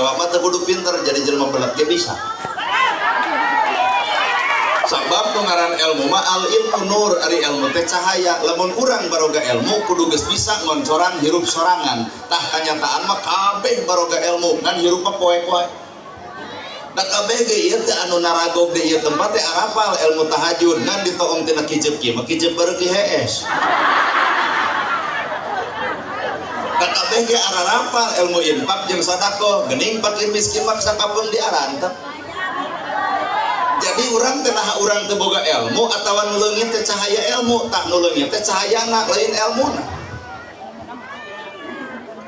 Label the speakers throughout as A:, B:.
A: istimewa mah teu kudu pinter jadi jelema belet ge bisa. Sabab nu ngaran ilmu mah al ilmu nur, ari ilmu teh cahaya. Lamun urang baroga ilmu kudu geus bisa ngoncoran hirup sorangan. Tah kanyataan mah kabeh baroga ilmu ngan hirup mah poek wae. Da kabeh ge ieu teh anu naragog di ieu tempat teh arapal ilmu tahajud ngan ditoong tina kijep kieu mah kijep bareuki hees. Da kabeh ge ararapal ilmu infak jeung sedekah geuning fakir miskin mah sakapeung diarantep. Jadi urang teh naha urang teu boga ilmu atawa nu leungit teh cahaya ilmu, tah nu leungit teh cahayana lain ilmuna.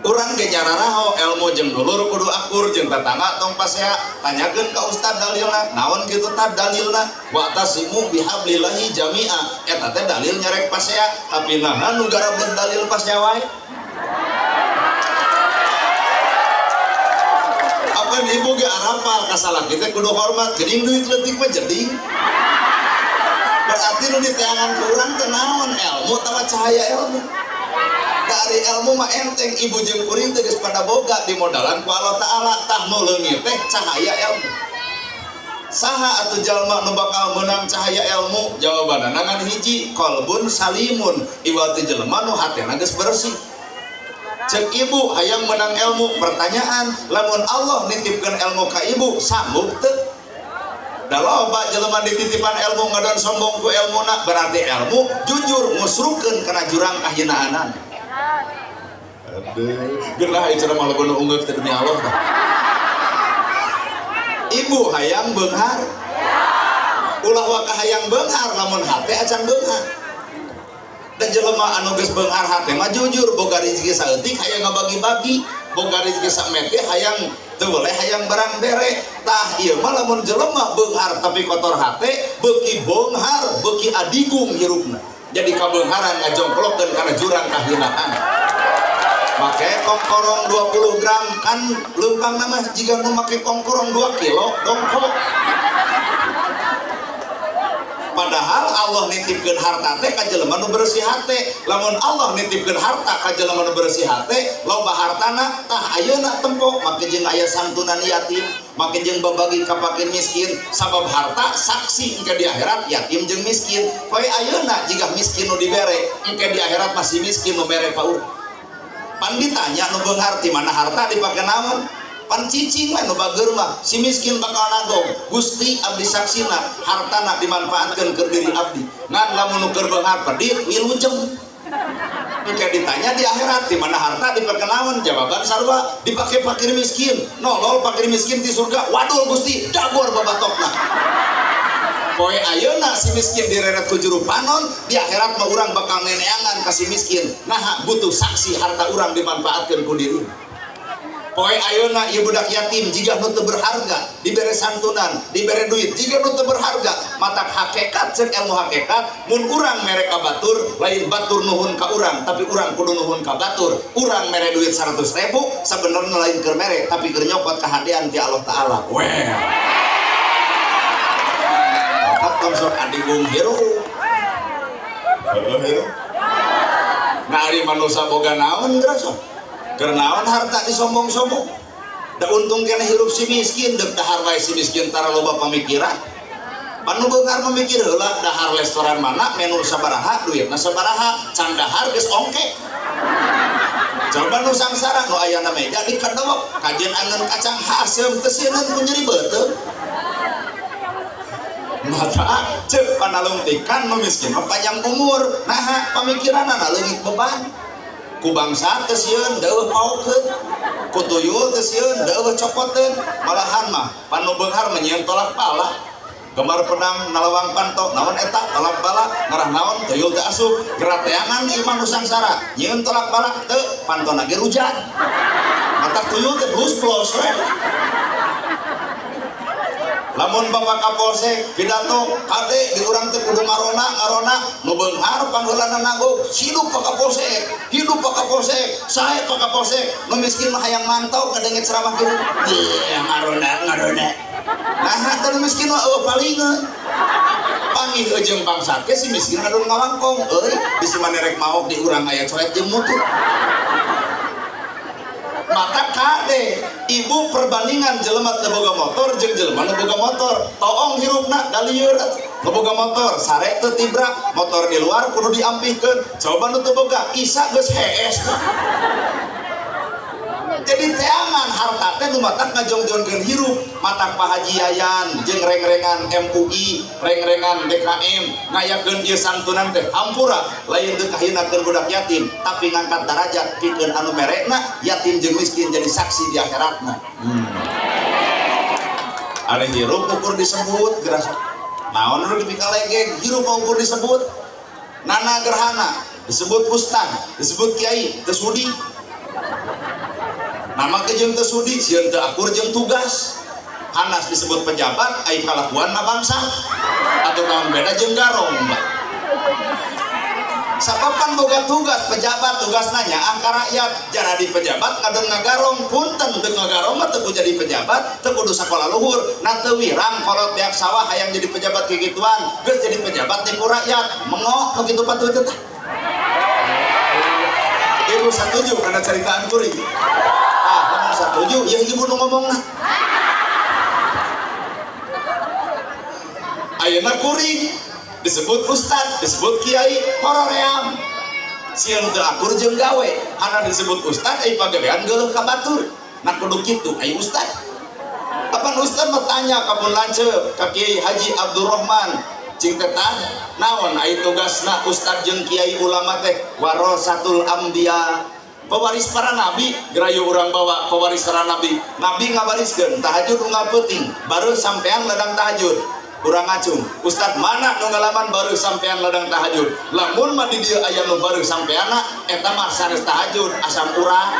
A: Urang ge nyararaho ilmu jeung dulur kudu akur jeung tetangga tong pasea, tanyakeun ka ustad dalilna, naon kitu tah dalilna, wa tasimu bihablillahi jami'a, eta teh dalil nyarek pasea, tapi naha nu garableun dalil pasea wae. Apan ibu ge arapal ka salaki teh kudu hormat, geuning duit leutik mah jeding. Berarti nu diteangan ku urang teh naon ilmu atawa cahaya ilmu. Dari ilmu mah enteng ibu jeung kuring teh geus pada boga dimodalan ku Allah Ta'ala, tah nu leungit teh cahaya ilmu. Saha atuh jalma nu bakal meunang cahaya ilmu? Jawabanna ngan hiji, qalbun salimun, iwal ti jelema nu hatena geus bersih. Cek ibu hayang menang ilmu, pertanyaan, lamun Allah nitipkeun ilmu ka ibu sanggup teu? Da loba jelema dititipan ilmu ngadon sombong ku ilmuna, berarti ilmu jujur musrukeun kana jurang kahinaanan. Aduh, geunah ieu cenah mah loba nu unggeuh teh demi Allah tah. Ibu hayang beunghar. Ulah waka hayang beunghar lamun hate acan beunghar. Dan jelema anu geus beunghar hate mah jujur boga rezeki saeutik hayang ngabagi-bagi, boga rezeki samete hayang teu boleh hayang barang bere. Tah ieu mah lamun jelema beunghar tapi kotor hate, beuki beunghar, beuki adigung hirupna. Jadi kabeungharan ngajongklokkeun kana jurang kahinaan. Make kongkorong 20 gram kan leumpang mah jiga nu make kongkorong 2 kilo dongkok. Padahal Allah nitipkeun harta teh ka jelema nu bersih hate. Lamun Allah nitipkeun harta ka jelema nu bersih hate, loba hartana tah ayeuna tempo make jeung aya santunan yatim, make jeung babagi ka fakir miskin, sabab harta saksi engke di akhirat yatim jeung miskin. Poe ayeuna jiga miskin nu dibere, engke di akhirat masih miskin nu mere pa urang. Pan ditanya nu beunghar ti mana harta dipake naon? Pan cicing we nu bageur mah, si miskin bakal nagong, Gusti abdi saksina hartana dimanfaatkeun keur diri abdi. Ngan lamun nu keur beunghar pedit wilujeng. Engke ditanya di akhirat di mana harta dipake naon? Jawaban sarua dipake fakir miskin. Nolol fakir miskin di surga. Wadul Gusti, dagor babatokna. Poe ayeuna si miskin direret ku juru panon, di akhirat mah urang bakal neneangan ka si miskin. Nah, butuh saksi harta urang dimanfaatkeun ku diri. Poe ayeuna ieu budak yatim jiga nu teu berharga, dibere santunan, dibere duit jiga nu teu berharga. Matak hakikat ceuk ilmu hakikat, mun urang mere ka batur, lain batur nuhun ka urang, tapi urang kudu nuhun ka batur. Urang mere duit 100.000 sabenerna lain keur mere, tapi keur nyokot kahadean ti Allah Ta'ala. Well. Maka tong sok adigung hirup. Heeh. Nah ari manusa boga naon geura sok? Keur naon harta disombong-sombong? Da untung keneh hirup si miskin, deuk dahar wae si miskin tara loba pamikiran. Pan nu beunghar mah mikir heula dahar restoran mana, menu sabaraha, duitna sabaraha, can dahar geus ongke. Coba nu sangsara nu ayana meja dikedok, kajen angeun kacang haseum teu sieun ku nyeri beuteung. Mata ceuk panalungtikan nu miskin mah panjang umur, naha pamikiranana leungit beban. Ku bangsa teu sieun deueuh paokeun, ku tuyul teu sieun deueuh cokoteun, malahan mah pan nu beunghar mah nyieun tolak bala. Gemar pedang nalawang panto naon eta tolak bala ngarah naon tuyul teu asup gerateangan ieu mah nu sangsara nyieun tolak bala teu pantona ge rujan. Mata tuyul teh blus-blos we. Lamun Bapak Kapolsek pidato kade di urang teh kudu ngarona ngarona nu beunghar pangheulana nagog hidup Pak Kapolsek, hidup Pak Kapolsek, sae Pak Kapolsek, nu miskin mah hayang mantau kadenge ceramah kieu. Ieu ngarona ngarona. Nah teh nu miskin mah eueuh palingeun. Panggih jeung bangsa ke si miskin ngadon ngawangkong euy bisi manerek maok di urang aya coret jeung mutu. Mata kade ibu perbandingan jelema teu boga motor jeung jelema nu boga motor toong hirupna da lieur atuh. Nu boga motor sare teu tibra, motor di luar kudu diampihkeun. Coba nu teu boga isa geus hees. Jadi teangan harta teh nu matak ngajongjonkeun hirup, matak Pak Haji Yayan jeung rengrengan MUI, rengrengan DKM ngayakeun ieu santunan teh hampura lain teu kahinakeun budak yatim, tapi ngangkat darajat pikeun anu merekna yatim jeung miskin jadi saksi di akhiratna. Ari hirup ukur disebut geras. Naon nu dipikalegeg hirup ukur disebut. Nana gerhana disebut ustad, disebut kiai, teu sudi. Nama ke jeung teu sudi, sieun teu akur jeung tugas. Hanas disebut pejabat, ai kalakuan mah bangsa. Atau naon beda jeung garong, Mbak. Sabab kan boga tugas pejabat, tugasna nyaah ka rakyat. Jadi pejabat kadang ngagarong, punten teu ngagarong mah teu kudu jadi pejabat, teu kudu sakola luhur. Nah teu wirang kolot beak sawah hayang jadi pejabat kikituan, geus jadi pejabat nipu rakyat. Mengok nu kitu patut teh. Ibu satuju karena ceritaan kuring. Ah, lamun satuju, ya ibu nu ngomongna. Ayeuna kuring disebut ustad, disebut kiai, horoream. Sieun teu akur jeung gawe, ana disebut ustad ai pagawean geuleuh ka batur. Nah kudu kitu ai ustad. Apan ustad mah tanya ka pun lanceuk ka Kiai Haji Abdurrahman, cing teh tah naon ai tugasna ustad jeung kiai ulama teh warasatul anbiya, pewaris para nabi. Gerayu urang bawa pewaris para nabi. Nabi ngawariskeun tahajud unggal peuting, baru sampean ladang tahajud. Urang ngacung, ustad mana nu ngalaman baru sampean ladang tahajud? Lamun mah di dieu aya nu baru sampeanna eta mah sanes tahajud, asam urat.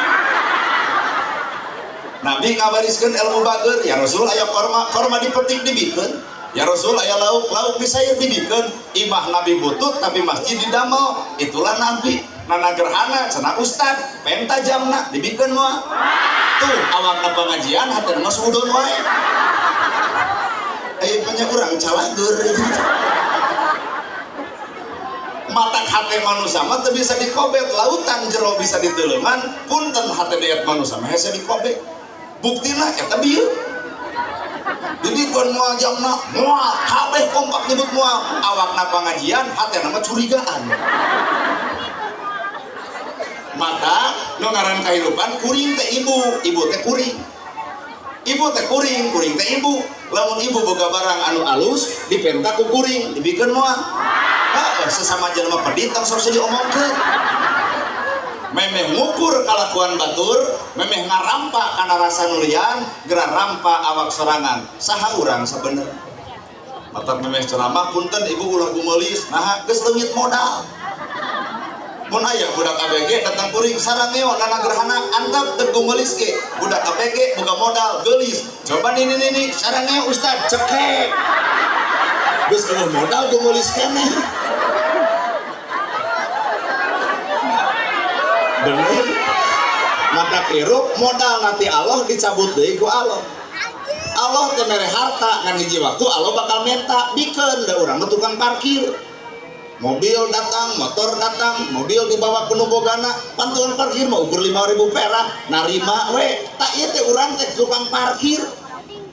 A: Nabi ngawariskeun ilmu bager, ya Rasul aya korma, korma dipetik dibikeun. Ya Rasul aya lauk, lauk disayur dibikeun. Imah Nabi butut tapi masjid didamel. Itulah Nabi. Nana gerhana cenah ustad, penta jamna dibikeun moal. Tuh awakna pengajian hatena mah sudon wae. Aya banyak urang calageur. Matak hate manusia mah teu bisa dikobet, lautan jero bisa diteuleungan, punten hate deet manusia mah hese dikobet. Buktina eta bieu. Dibikeun moal jamna, moal kabeh kompak nyebut moal. Awakna pangajian, hatena mah curigaan. Mata nu ngaran kahirupan kuring teh ibu, ibu teh kuring. Ibu teh kuring, kuring teh ibu. Lamun ibu boga barang anu alus, dipenta ku kuring, dibikeun moal. Heeh, sesama jelema pedit tong sok diomongkeun. Memeh ngukur kalakuan batur, memeh ngarampa kana rasa nulian, geura rampa awak sorangan. Saha urang sabenerna? Matak memeh ceramah punten ibu ulah gumeulis, naha geus leungit modal. Mun aya budak ABG datang kuring sarangeo nana gerhana antep teu gumeulis ge. Budak ABG boga modal geulis. Coba nini nini sarangeo ustad cekek. Geus eueuh modal gumeulis keneh. Bener. Mata hirup modal nanti Allah dicabut deui ku Allah. Allah teh mere harta ngan hiji waktu Allah bakal menta bikeun da urang mah tukang parkir. Mobil datang, motor datang, mobil dibawa ke nu bogana, pantuan parkir mah ukur 5.000 perak, narima we. Tak ieu teh urang teh tukang parkir.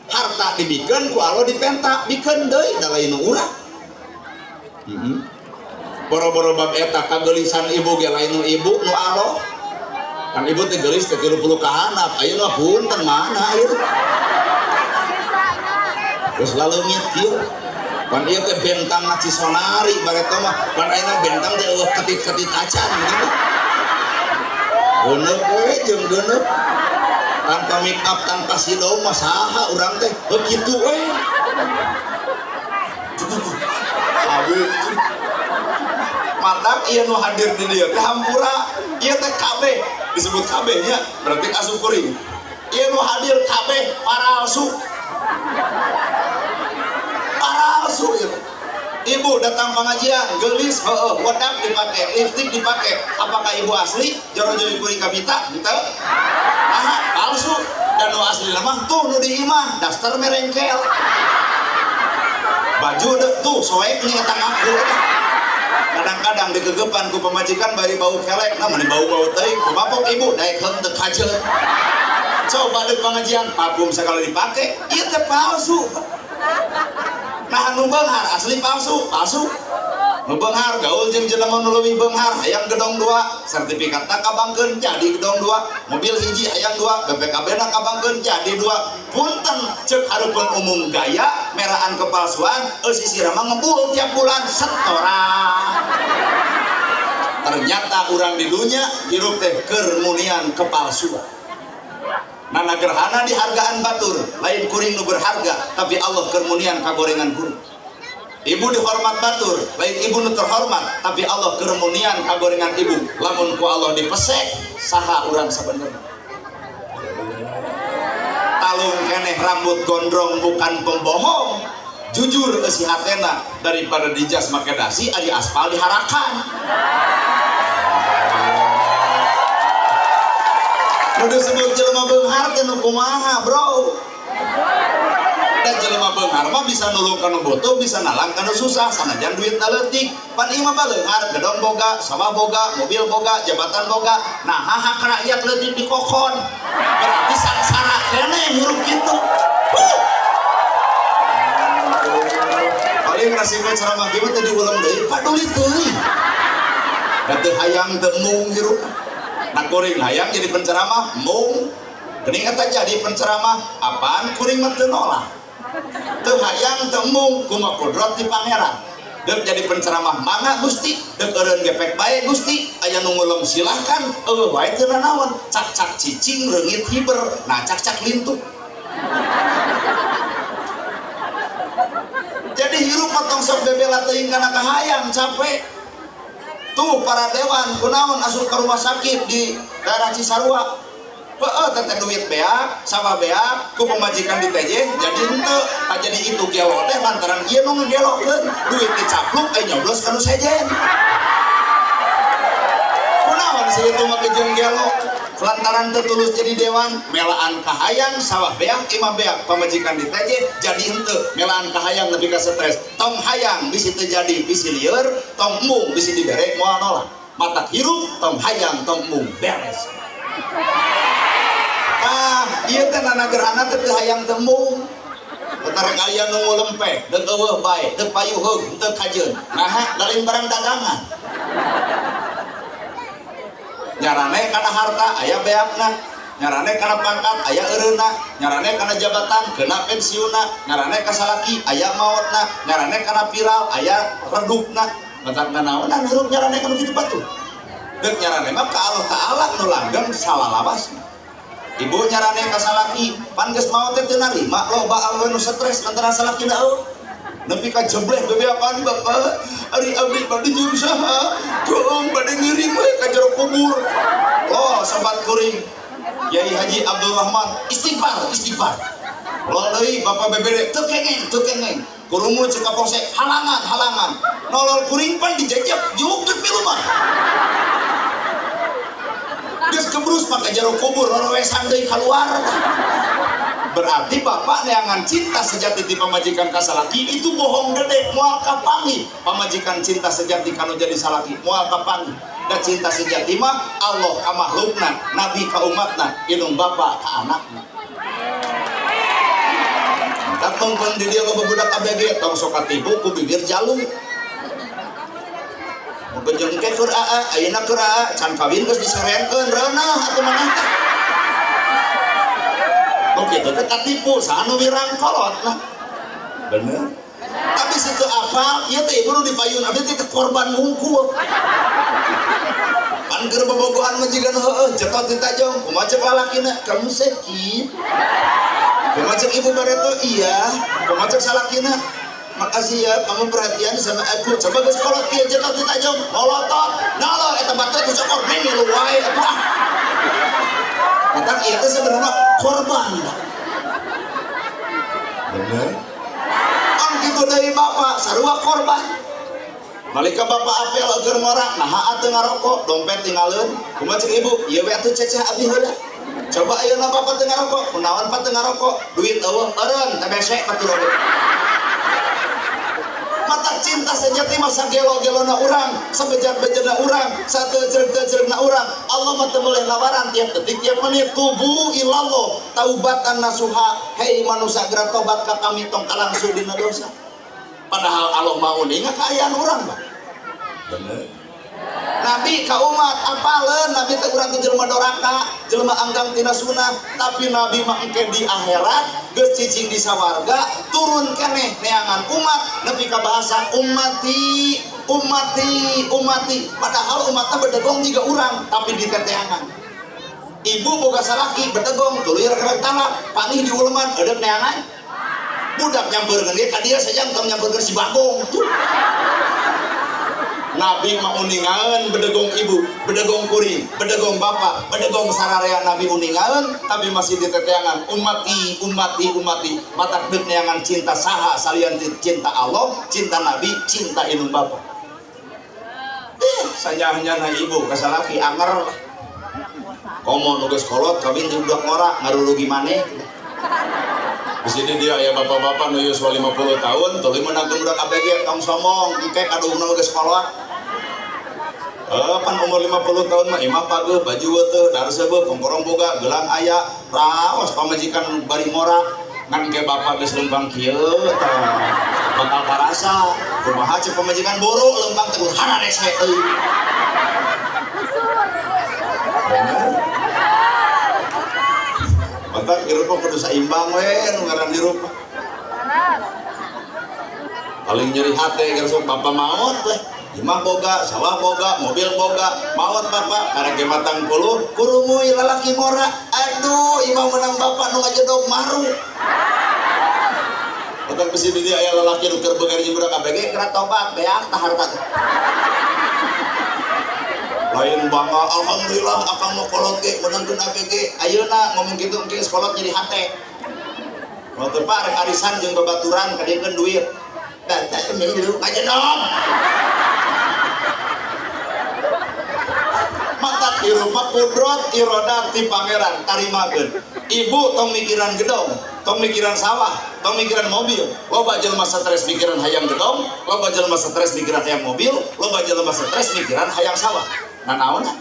A: Harta dibikeun ku Allah dipenta, bikeun deui da lain nu urang. Boro-boro bab eta kageulisan ibu ge lain nu ibu nu Allah. Kan ibu teh geulis teh 30 kahanap, ayeuna punten mana ieu. Geus laleungit kieu. Pan ieu teh bentang Cisonari bareto mah, pan ayeuna bentang teh eueuh ketit-ketit acan gitu. Geuneup we jeung geuneup. Tanpa make up, tanpa sido mah saha urang teh heuh kitu we. Awe. Matak ieu nu hadir di dieu teh hampura, ieu teh kabeh disebut kabeh nya, berarti asup kuring. Ieu nu hadir kabeh paralsu. Palsu ieu. Ibu datang pengajian, geulis, heueuh, wedak dipake, lipstik dipake. Apakah ibu asli? Joro-joro kuring kabita? Henteu. Nah, palsu. Dan nu asli mah tuh nu di imah, daster merengkel. Baju tuh soek nih eta ngaku. Kadang-kadang dikegepan ku pamajikan bari bau kelek, nah meni bau-bau teuing, kumapok ibu daek heum teu kajeun. Coba dek pengajian parfum sekali dipake, ieu teh palsu. Nah nu beunghar asli palsu, palsu. Nu beunghar gaul jeung jelema nu leuwih beunghar, hayang gedong dua, sertifikat tak kabangkeun jadi gedong dua, mobil hiji hayang dua, BPKB na kabangkeun jadi dua. Punten ceuk hareupeun umum gaya meraan kepalsuan, eusi sirah mah ngebul tiap bulan setoran. Ternyata urang di dunia hirup teh keur munian kepalsuan. Nana gerhana dihargaan batur, lain kuring nu berharga, tapi Allah keur munian kagorengan kuring. Ibu dihormat batur, lain ibu nu terhormat, tapi Allah keur munian kagorengan ibu. Lamun ku Allah dipesek, saha urang sabenerna? Talung keneh rambut gondrong bukan pembohong, jujur eusi hatena daripada dijas make dasi ari aspal diharakan. Nu disebut jelema beunghar teh nu kumaha, bro? Dan jelema beunghar mah bisa nulung kanu butuh, bisa nalang kanu susah, sanajan duitna leutik. Pan ieu mah baleunghar, gedong boga, sawah boga, mobil boga, jabatan boga. Nah, hak rakyat leutik dikokon. Berarti sangsara keneh hirup kitu. Huh. Paling resiko ceramah kieu mah teh diulem deui, paduli teuing. Da teu hayang teu embung hirup. Nah kuring hayang jadi penceramah, embung. Geuning eta jadi penceramah, apaan kuring mah teu nolak. Teu hayang teu embung, kumaha kodrat ti pangeran. Deuk jadi penceramah mangga Gusti, deuk eureun gepek bae Gusti, aya nu ngulem silahkan, eueuh wae teu nanaon, cak-cak cicing reungit hiber, nah cak-cak lintuk. Jadi hirup mah tong sok bebela teuing kana kahayang, capek. Tuh para dewan kunaon asup ke rumah sakit di daerah Cisarua. Heeh, teh duit beak, sawah beak, ku pemajikan ditejeh jadi henteu. Ah, jadi itu gelo teh lantaran ieu nu ngegelokeun, duit dicapluk aya nyoblos ka nu sejen. Kunaon sih itu mah jeung gelo? Lantaran teu tulus jadi dewan, melaan kahayang, sawah beak, imah beak, pamajikan ditejeh jadi henteu, melaan kahayang lebih ka stres. Tong hayang bisi teu jadi bisi lieur, tong embung bisi dibere moal nolak. Matak hirup tong hayang tong embung beres. Ah, ieu teh nana gerhana teh teu hayang teu embung. Teu aya nu ngulempek, deuk eueuh bae, deuk payuheug, teu kajeun. Naha lain barang dagangan. Nyarane kana harta aya beakna, nyarane kana pangkat aya eureunna, nyarane kana jabatan kena pensiunna, nyarane ka salaki aya maotna, nyarane kana viral aya redupna. Matak nanaonan hirup nyarane kana kitu batur. Deuk nyarane mah ka Allah Taala nu langgeng salalawasna. Ibu nyarane ka salaki, pan geus maot teh teu narima, loba awewe nu stres lantaran salakina eueuh. Nepi ka jebleh bebeakan bapak, ari abdi bade jeung saha? Keung bade ngiring we ka jero kubur. Loh sobat kuring, Kiai Haji Abdul Rahman istighfar, istighfar. Loh deui bapak BBD teu kengeng, teu kengeng. Kurumu cek ka polsek, halangan, halangan. Nolol kuring pan dijejek juk deui piluman. Geus kebrus maka jero kubur rorowesan deui kaluar. Berarti bapak neangan cinta sejati di pamajikan ka salaki itu bohong gede, moal kapanggih. Pamajikan cinta sejati kanu jadi salaki moal kapanggih. Da cinta sejati mah Allah ka makhlukna, nabi ka umatna, indung bapa ka anakna. Tak tongkon di dia loba budak ABG tong sok katipu ku bibir jalu. Mun jeung ke keur aa, ayeuna keur aa, can kawin geus diserenkeun reunah atuh maneh teh. Oke, itu teh katipu, saha nu wirang kolot lah. Bener. Tapi situ apal, ieu teh ibu nu dipayun abdi teh korban hungkul. Pan keur bobogohan mah jiga nu heueuh, cetot di tajong, kumaha cek lalakina, kamu sakit. Kumaha cek ibu bareto, iya. Kumaha cek salakina, makasih ya kamu perhatian sama aku. Coba geus kolot kieu cetot di tajong, molotot. Nah lo eta batur teh cokor milu wae atuh ah. Matak ieu teh sebenarnya korban. Bener. Kan kitu deui bapak sarua korban. Nalika bapak apel keur ngora, naha atuh ngarokok, dompet tinggalin. Kumaha cek ibu? Ieu we atuh ceceh abdi heula. Coba ayeuna bapak teu ngarokok, kunaon pak teu ngarokok? Duit eueuh eureun TBC batur oge. Mata cinta sejati masa gelo-gelona urang, sabejat-bejatna urang, sateuceuk-teuceukna urang. Allah mah teu meuleh lawaran tiap detik tiap menit. Tubu ilallah taubatan nasuha. Hei manusia, geura tobat ka kami, tong kalangsu dina dosa. Padahal Allah mau uninga kaayaan urang, Pak. Bener. Nabi ka umat apaleun Nabi teh urang teh jelema doraka, jelema anggang tina sunah, tapi Nabi mah engke di akhirat geus cicing di sawarga, turun keneh neangan umat nepi ka bahasa ummati, ummati, ummati. Padahal umatna bedegong jiga urang, tapi diteteangan. Ibu boga salaki bedegong tuluy rek talak, panggih di uleman eudeuk neangan. Budak nyampeurkeun ge ka dieu sajang, tong nyampeurkeun si Bagong tuh. Nabi mah uningaeun bedegong ibu, bedegong kuring, bedegong bapak, bedegong sararea Nabi uningaeun, tapi masih diteteangan ummati, ummati, ummati. Matak deuk neangan cinta saha salian cinta Allah, cinta Nabi, cinta indung bapak. Sanyahnya ibu ka salaki anger lah. Komo nu geus kolot kawin jeung budak ngora ngarurugi maneh. Di sini dia aya bapak-bapak nu yuswa 50 tahun tuluy meunangkeun budak ABG, tong sombong, engke kaduhungna geus kolot. Pan umur 50 tahun mah imah pageuh, baju teu, dahar seubeuh, kongkorong boga, gelang aya, raos pamajikan bari ngora. Ngan engke bapak geus lempang kieu tah bakal karasa kumaha ceuk pamajikan, boro lempang teh hararese euy. Bener. Matak hirup mah kudu saimbang we nu ngaran hirup mah. Paling nyeri hate keur sok bapak maot we. Imah boga, sawah boga, mobil boga, maot bapak karek ge 40, kurumuy lalaki ngora. Aduh, imah menang bapak nu ngajedog maru. Matak bisi di dieu aya lalaki nu keur beunghar jeung budak ABG, geura tobat beak tah harta teh. Lain bangga, alhamdulillah akang mau kolot ge meunangkeun ABG. Ayeuna ngomong kitu engke geus kolot nyeri hate. Mau teu Pak rek arisan jeung babaturan kadiekeun duit. Tah milu ngajedog. Matak hirup mah kudrot irodat ti pangeran tarimakeun. Ibu tong mikiran gedong, tong mikiran sawah, tong mikiran mobil. Loba jelema stres mikiran hayang gedong, loba jelema stres mikiran hayang mobil, loba jelema stres mikiran hayang sawah. Nah naonna?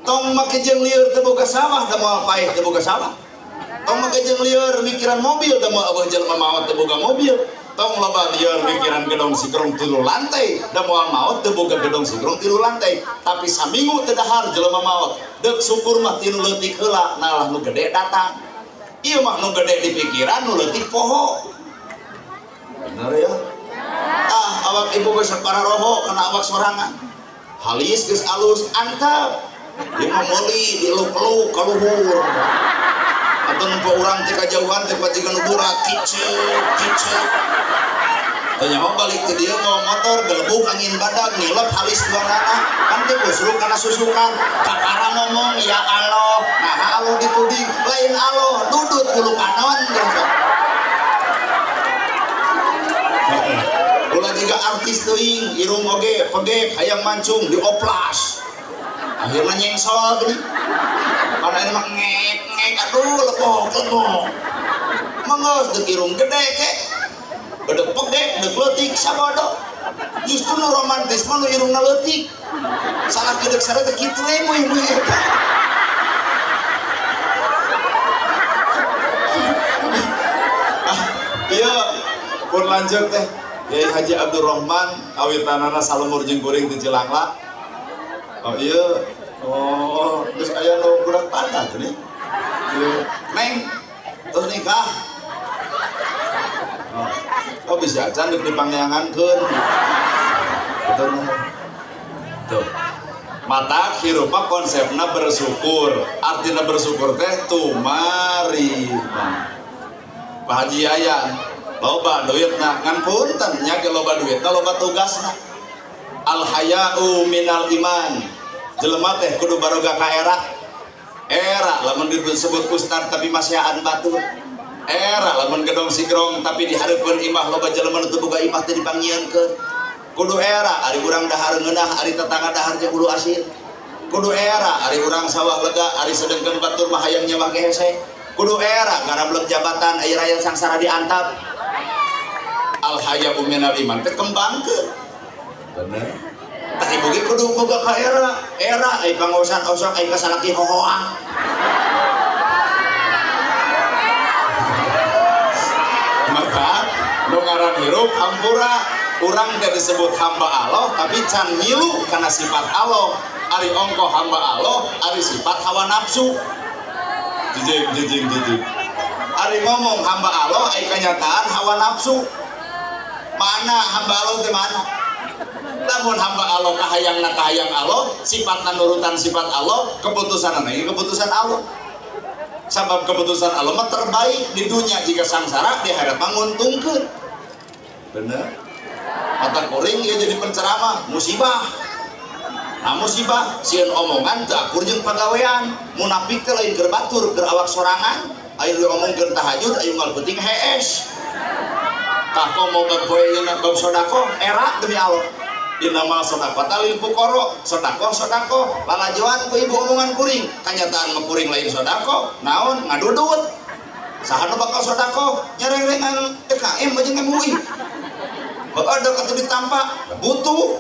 A: Tong make jeung lieur teu boga sawah, da moal paeh teu boga sawah. Tong make jeung lieur mikiran mobil, da moal eueuh jelema maot teu boga mobil. Tong loba lieur mikiran gedong sigrong 3 lantai, da moal maot teu boga gedong sigrong 3 lantai. Tapi saminggu teu dahar jelema maot. Deuk syukur mah tinu leutik heula, nalah nu gede datang. Ieu mah nu gede di pikiran, nu leutik poho. Bener ya? Ah, awak ibu geus pararoho kana awak sorangan. Halis geus alus antap. Ieu mah meuli diluk-luk ka luhur. Atau nempo urang teh kajauhan teh pajikan nu burak kiceup kiceup. Tanya mau balik ke dia mau motor gelebug angin badag nilep halis dua nana kan teh busruk kana susukan kakara ngomong ya Allah, nah Allah dituding lain Allah dudut bulu panon gitu. Ulah juga artis teuing irung oge pegek hayang mancung dioplas akhirnya nyengsol gini karena ini mah ngek ngek aduh lepok lepok mengos deuk irung gede kek bedek pegek deuk leutik sabodo. Justru nu romantis mah nu irungna leutik, salah geudek sare teh kitu we muih-muih eta. Ah, ieu pun lanjut teh Kiai Haji Abdurrahman kawitanana salumur jeung kuring ti Cilangla. Oh iya, oh terus aya nu budak pantat nih. Ieu Neng terus nikah. Oh, oh bisa acan deuk dipangneangankeun. Betul. Tuh. Mata hirup mah konsepna bersyukur. Artina bersyukur teh tumarima. Pak Haji Yayan loba duitna ngan punten nya ge loba duitna loba tugasna. Al haya'u minal iman. Jelema teh kudu baroga ka era. Era lamun disebut ustad tapi masiaan batur. Era lamun gedong sigrong tapi dihareupeun imah loba jelema nu teu boga imah teh dipangieunkeun. Kudu era ari urang dahar ngeunah ari tetangga dahar jeung hulu asin. Kudu era ari urang sawah lega ari sedengkeun batur mah hayang nyawah ge hese. Kudu era ngaramlek jabatan aya rakyat sangsara diantap. Al haya'u minal iman teh kembangkeun. Bener. Tah ibu ge kudu boga ka era. Era ai pangaosan osok ai ka salaki hohoang. Maka nu ngaran hirup hampura urang teh disebut hamba Allah tapi can ngilu kana sifat Allah. Ari ongko hamba Allah, ari sifat hawa nafsu. Jijing jijing jijing. Ari ngomong hamba Allah ai kenyataan hawa nafsu. Mana hamba Allah teh mana? Lamun hamba Allah kahayangna kahayang Allah, sifatna nurutan sifat Allah, keputusanna ge keputusan Allah. Sabab keputusan Allah mah terbaik di dunia jika sangsara di akhirat mah nguntungkeun. Bener? Mata kuring ieu jadi penceramah, musibah. Nah musibah sieun omongan teu akur jeung pagawean. Munafik teh lain keur batur, keur awak sorangan. Aya nu diomongkeun tahajud, aya unggal peuting hees. Tah komo bab poe yeuna bab sedekah era demi Allah. Innamal shadaqata lil fuqara, sedekah sedekah lalajoan ku ibu omongan kuring, kanyataan mah kuring lain sedekah, naon ngadudut. Saha nu bakal sedekah nyereng-rengan DKM jeung MUI. Heueuh deket teu ditampa, butuh.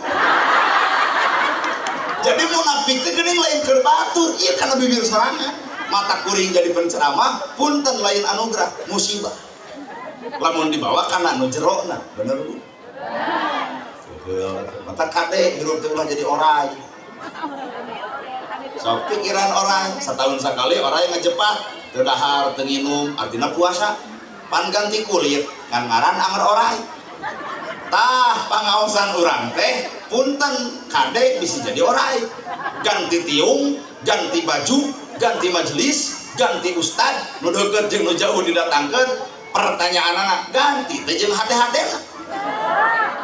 A: Jadi munafik teh geuning lain keur batur, ieu kana bibir sorangan. Mata kuring jadi penceramah, punten lain anugerah, musibah. Lamun dibawa kana nu jerona, bener Bu? Mata kade hirup teh ulah jadi orai. Sok pikiran orai, setahun sekali orai ngejepat, teu dahar, teu nginum, artina puasa. Pan ganti kulit, ngan ngaran anger orai. Tah pangaosan urang teh punten kade bisa jadi orai. Ganti tiung, ganti baju, ganti majelis, ganti ustad, nu deukeut jeung nu jauh didatangkeun, pertanyaanana ganti teh jeung hate-hatena.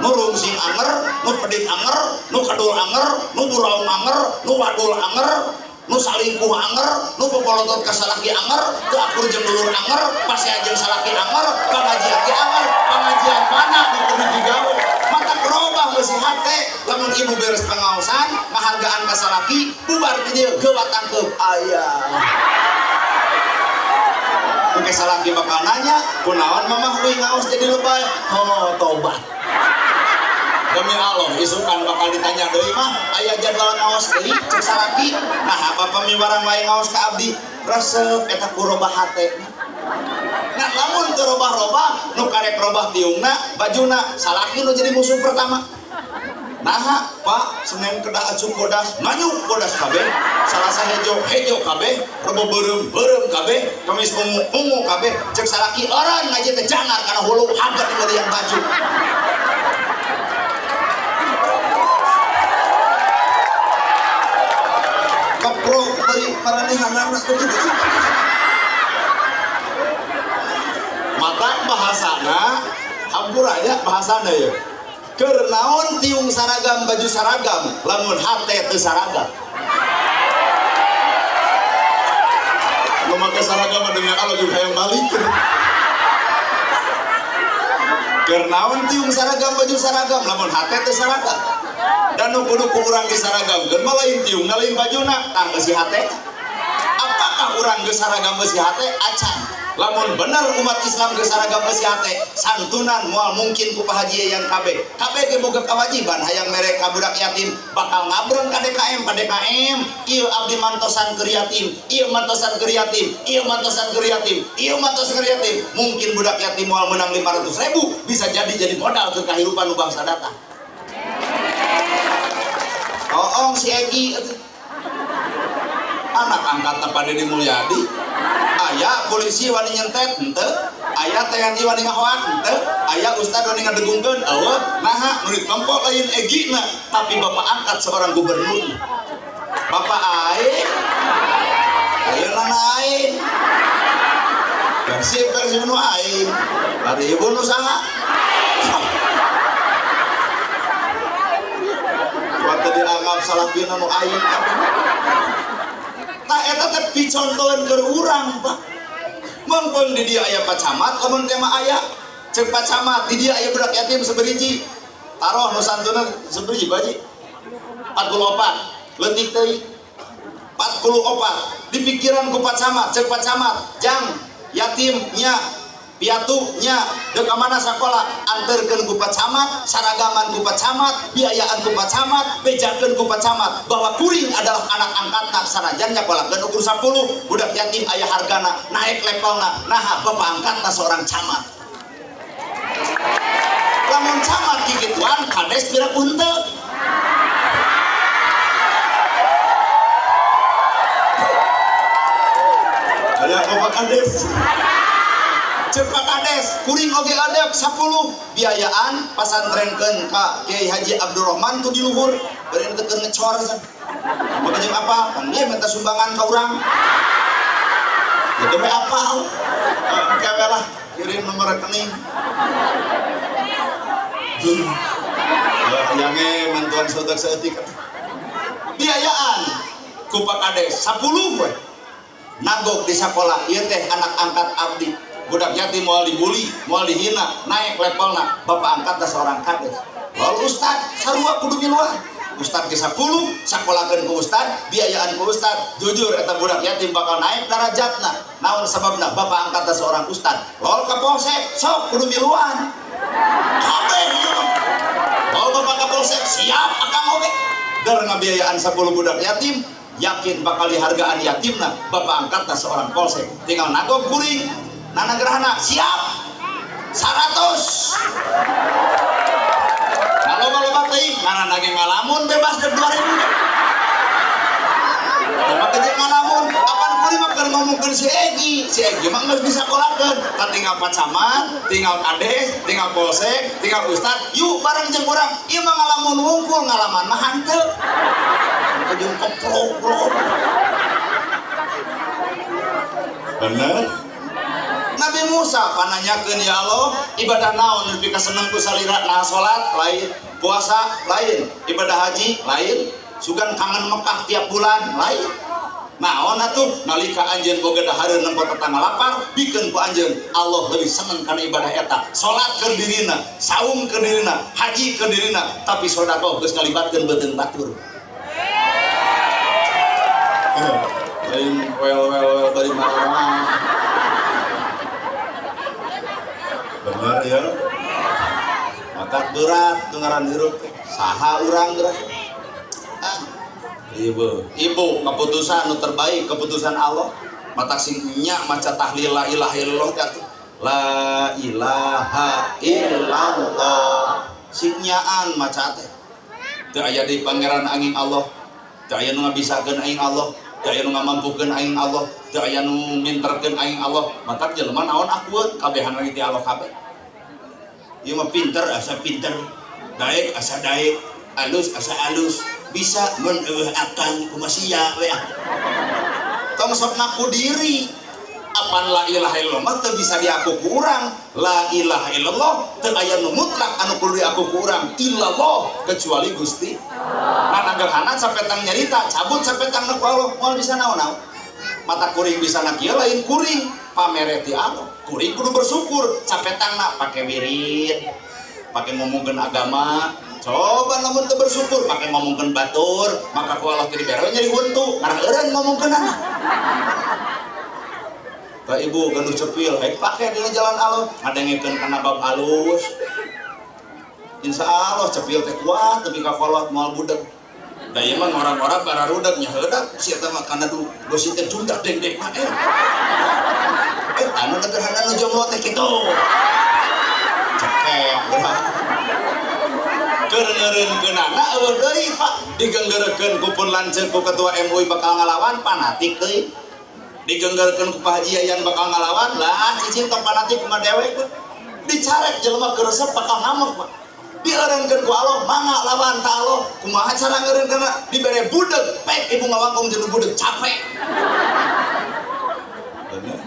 A: Nu rungsing anger, nu pedit anger, nu kedul anger, nu buraung anger, nu wadul anger, nu salingkuh anger, nu popolotot ka salaki anger, teu akur jeung dulur anger, pasea jeung salaki anger, pangajian ge anger, pangajian mana nu kudu digawe. Mata robah beusi hate, lamun ibu beres pangaosan, ngahargaan ka salaki, bubar ti dieu geuwat tangkeup aya. Engke salaki bakal nanya, kunaon mamah euy ngaos jadi lebay? Oh, tobat. Demi Allah, isukan bakal ditanya deui mah, aya jadwal ngaos deui cek salaki. Nah, bapak miwarang wae ngaos ka abdi, resep eta ku robah hate. Nah, lamun teu robah-robah, nu karek robah tiungna, bajuna, salaki nu jadi musuh pertama. Naha, Pak, Senin kedah acuk bodas, nganyuk bodas kabeh, Salasa hejo, hejo kabeh, Rebo beureum, beureum kabeh, Kamis ungu, ungu kabeh, cek salaki orang ngaji teh jangar kana hulu haga dibelian baju. Kepro bari maranehanana begitu. Mata bahasana hampura aja bahasana ya. Keur naon tiung saragam baju saragam lamun hate teu saragam. Nu make saragam mah demi Allah juga hayang balik. Keur naon tiung saragam baju saragam lamun hate teu saragam. Dan nu kudu ku urang disaragamkeun mah lain tiung lain bajuna tah eusi hate. Apakah urang geus saragam eusi hate acan? Lamun bener umat Islam geus saragam eusi hate, santunan moal mungkin ku Pak Haji yang kabeh. Kabeh ge boga kewajiban hayang mere ka budak yatim bakal ngabreng ka DKM, ka DKM. Ieu abdi mantosan keur yatim, ieu mantosan keur yatim, ieu mantosan keur yatim, ieu mantosan keur yatim. Mungkin budak yatim moal menang 500.000 bisa jadi modal ke kehidupan nu bangsa datang. Oong si Egi anak angkat Pak Deddy Mulyadi. Aya polisi wani nyentet henteu, aya TNI wani ngahoak henteu, aya ustad wani ngadegungkeun eueuh. Naha nu ditempo lain Egi na, tapi bapak angkat seorang gubernur. Bapak aing ayeuna aing. Persib persib nu aing. Ari ibu nu saha? Waktu dianggap salakina nu aing. Tah eta teh picontoeun keur urang, Pak. Mengpeng di dia aya Pak Camat, lamun teh mah aya. Ceuk Pak Camat, di dia aya budak yatim seberiji. Taruh nu santunan seberiji Pak Haji. 44, leutik teuing. 44 di pikiran ku Pak Camat, ceuk Pak Camat, jang yatimnya Piatu nya deuk ka mana sakola anterkeun ku Pak Camat, saragaman ku Pak Camat, biayaan ku Pak Camat, bejakeun ku Pak Camat bahwa kuring adalah anak angkatna sanajan nyakolakeun ukur 10 budak yatim aya hargana, naik levelna, naha bapak angkatna seorang camat. Lamun camat kikituan kades piraku henteu. Aya bapak kades. Ceuk Pak Kades, kuring oge adep 10 biayaan pasantrenkeun ka Kiai Haji Abdurrahman tu di luhur, bari teu keur ngecor cenah. Maka jeung apa? Pan dia minta sumbangan ka urang. Ya we apa? Engke we lah, kirim nomor rekening. Hayang ge mantuan saeutik saeutik. Biayaan ku Pak Kades 10 we. Nagok di sakola ieu teh anak angkat abdi. Budak yatim moal dibully, moal dihina, naik levelna, bapak angkatna seorang kades. Lalu ustad sarua kudu miluan. Ustad ke 10, sakolakeun ku ustad, biayaan ku ustad. Jujur eta budak yatim bakal naik darajatna. Naon sababna? Bapak angkatna seorang ustad. Lalu ka polsek, sok kudu miluan. Kabeh ieu. Lalu bapak ka polsek, siap akang oge. Dar ngabiayaan 10 budak yatim, yakin bakal dihargaan yatimna, bapak angkatna seorang polsek. Tinggal nagog kuring. Nana Gerhana siap 100. Nah loba-loba teuing ngaranna ge ngalamun bebas dek 2000. Loba teh ngalamun, apan kuring mah keur ngomongkeun si Egi. Si Egi mah geus disakolakeun, tah tinggal Pak Camat, tinggal kades, tinggal polsek, tinggal ustad, yuk bareng jeung urang. Ieu mah ngalamun wungkul, ngalaman mah hanteu. Jeung keprok-prok. Bener? Nabi Musa pananyakeun ya Allah, ibadah naon nu dipikaseneng ku salira? Nah salat lain, puasa lain, ibadah haji lain, sugan kangen Mekah tiap bulan lain. Naon atuh nalika anjeun boga dahareun nempo tetangga lapar, bikeun ku anjeun Allah leuwih seneng kana ibadah eta. Salat keur dirina, saum keur dirina, haji keur dirina, tapi sedekah geus ngalibatkeun beuteung batur. Lain wel wel wel bari marah. Bener ya, mata berat dengaran hirup saha urang geura. Ah, ibu, ibu keputusan nu terbaik keputusan Allah. Mata sing nya maca tahlil la ilaha illallah teh atuh. La ilaha illallah. Sing nyaan maca teh. Teu aya di pangeran angin Allah. Teu aya nu ngabisakeun aing Allah. Teu aya nu ngamampukeun aing Allah. Teu aya nu minterkeun aing Allah. Matak jelema naon akueun kabehan lagi ti Allah kabeh. Ieu mah pinter asa pinter, daek asa daek, alus asa alus, bisa mun eueuh akang kumaha sia we ah. Tong sok ngaku diri. Apan la ilaha illallah mah teu bisa diaku ku urang. La ilaha illallah teu aya nu mutlak anu kudu diaku ku urang illallah kecuali Gusti. Nah gerhana sapetang nyarita, cabut sapetang ku Allah moal bisa naon-naon. Mata kuring bisa na kieu lain kuring pamere ti Allah. Kuring kudu bersyukur capetangna pake wirid, pake ngomongkeun agama. Coba lamun teu bersyukur pake ngomongkeun batur, maka ku Allah teh dibere nyeri huntu, ngarah eureun ngomongkeunana. Ka ibu gaduh cepil, haik pake dina jalan Allah, ngadengekeun kana bab alus. Insya Allah cepil teh kuat tapi ka kolot moal budeg. Da ieu mah ngora-ngora bararudeg nya heudak si eta mah kana du gosi teh jundak deng-deng mah. Anu gerhana nu jomblo teh kitu. Cekek geura. Keur ngeureunkeunana eueuh deui Pak, digenggeurekeun ku pun lanceuk ku ketua MUI bakal ngalawan fanatik deui. Digenggeurekeun ku Pak Haji Yayan bakal ngalawan, lah cicing tong fanatik kumaha dewek teh. Dicarek jelema keur resep bakal ngamuk Pak. Dieureunkeun ku Allah, mangga lawan ta Allah. Kumaha cara ngeureunkeunna? Dibere budeg, pek ibu ngawangkong jeung budeg capek. Bener.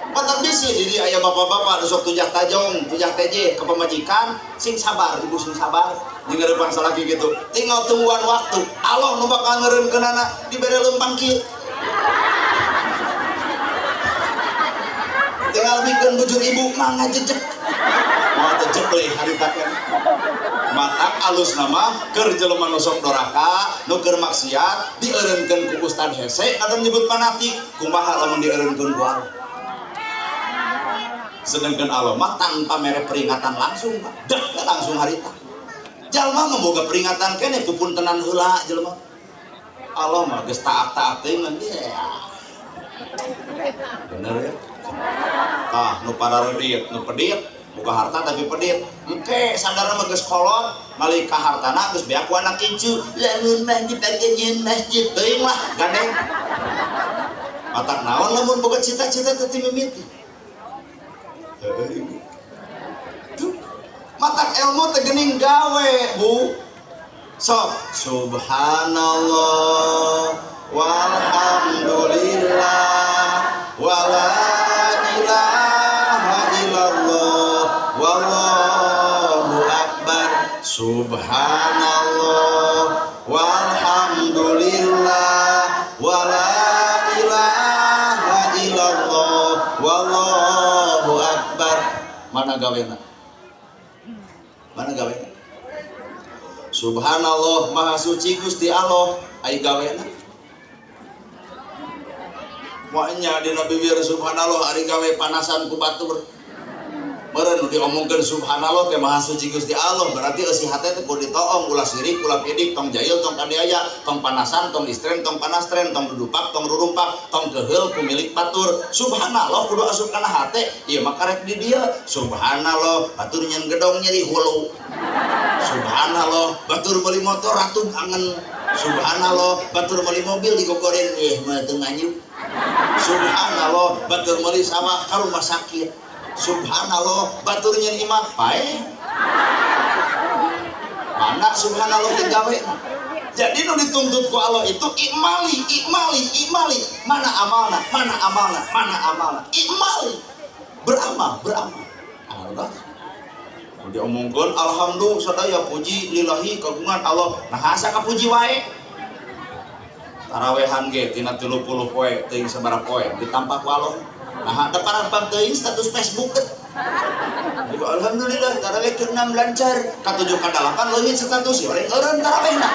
A: Patar bisi di aya bapak-bapak nu sok tujah tajong, tujah teje ke pamajikan, sing sabar, ibu sing sabar. Jeung ngeurepan salaki gitu. Tinggal tungguan waktu. Allah nu bakal ngeureunkeunana dibere leumpang kieu. Tinggal bikeun bujur ibu mangga jejek. Moal teu jebleh harita teh. Matak alus nama keur jelema nu sok doraka, nu keur maksiat dieureunkeun ku ustad hese kadang nyebut fanatik, kumaha lamun dieureunkeun ku Allah. Sedangkan Allah mah tanpa mere peringatan langsung, Pak. Dek langsung harita. Jalma mah boga peringatan keneh pupuntenan heula jelema. Allah mah geus taat-taat teuing ya. Bener ya? Tah nu pararedit, nu pedit, boga harta tapi pedit. Engke sadarna mah geus kolot, nalika hartana geus beak ku anak incu. Lamun mah dipake nyieun masjid teuing lah gandeng. Matak naon lamun boga cita-cita teh ti mimiti. Heueuh ibu. Tuh. Matak ilmu teh geuning gawe, Bu. Sok subhanallah walhamdulillah wala ilaha illallah wallahu akbar. Subhanallah walhamdulillah wala ilaha illallah wallahu akbar. Mana gawena? Mana gawena? Subhanallah maha suci Gusti Allah, ai gawena? Moanya dina bibir subhanallah ari gawe panasan ku batur. Meureun nu diomongkeun subhanallah teh maha suci Gusti Allah, berarti eusi hate teh kudu ditoong, ulah sirik, ulah pidik, tong jahil, tong kaniaya, tong panasan, tong istren, tong panastren, tong dudupak, tong rurumpak, tong keheul ku milik batur. Subhanallah kudu asup kana hate, ieu mah karek di dieu. Subhanallah batur nyen gedong nyeri hulu. Subhanallah batur meuli motor ratug angen. Subhanallah batur meuli mobil digogoren ieu mah teu nganyuk. Subhanallah batur meuli sawah ka rumah sakit. Subhanallah batur nyen imah pae. Mana subhanallah teh gawe? Jadi nu dituntut ku Allah itu ikmali, ikmali, ikmali. Mana amalna? Mana amalna? Mana amalna? Ikmali. Beramal, beramal. Allah. Diomongkeun alhamdulillah sadaya puji lillahi kagungan Allah. Nah asa kapuji wae. Tarawehan ge tina 30 poe teuing sabaraha poe ditampa ku Allah. Nah da parang teuing status Facebook teh. Alhamdulillah taraweh ke-6 lancar, ka-7 ka-8 leungit status ya eureun tarawehna.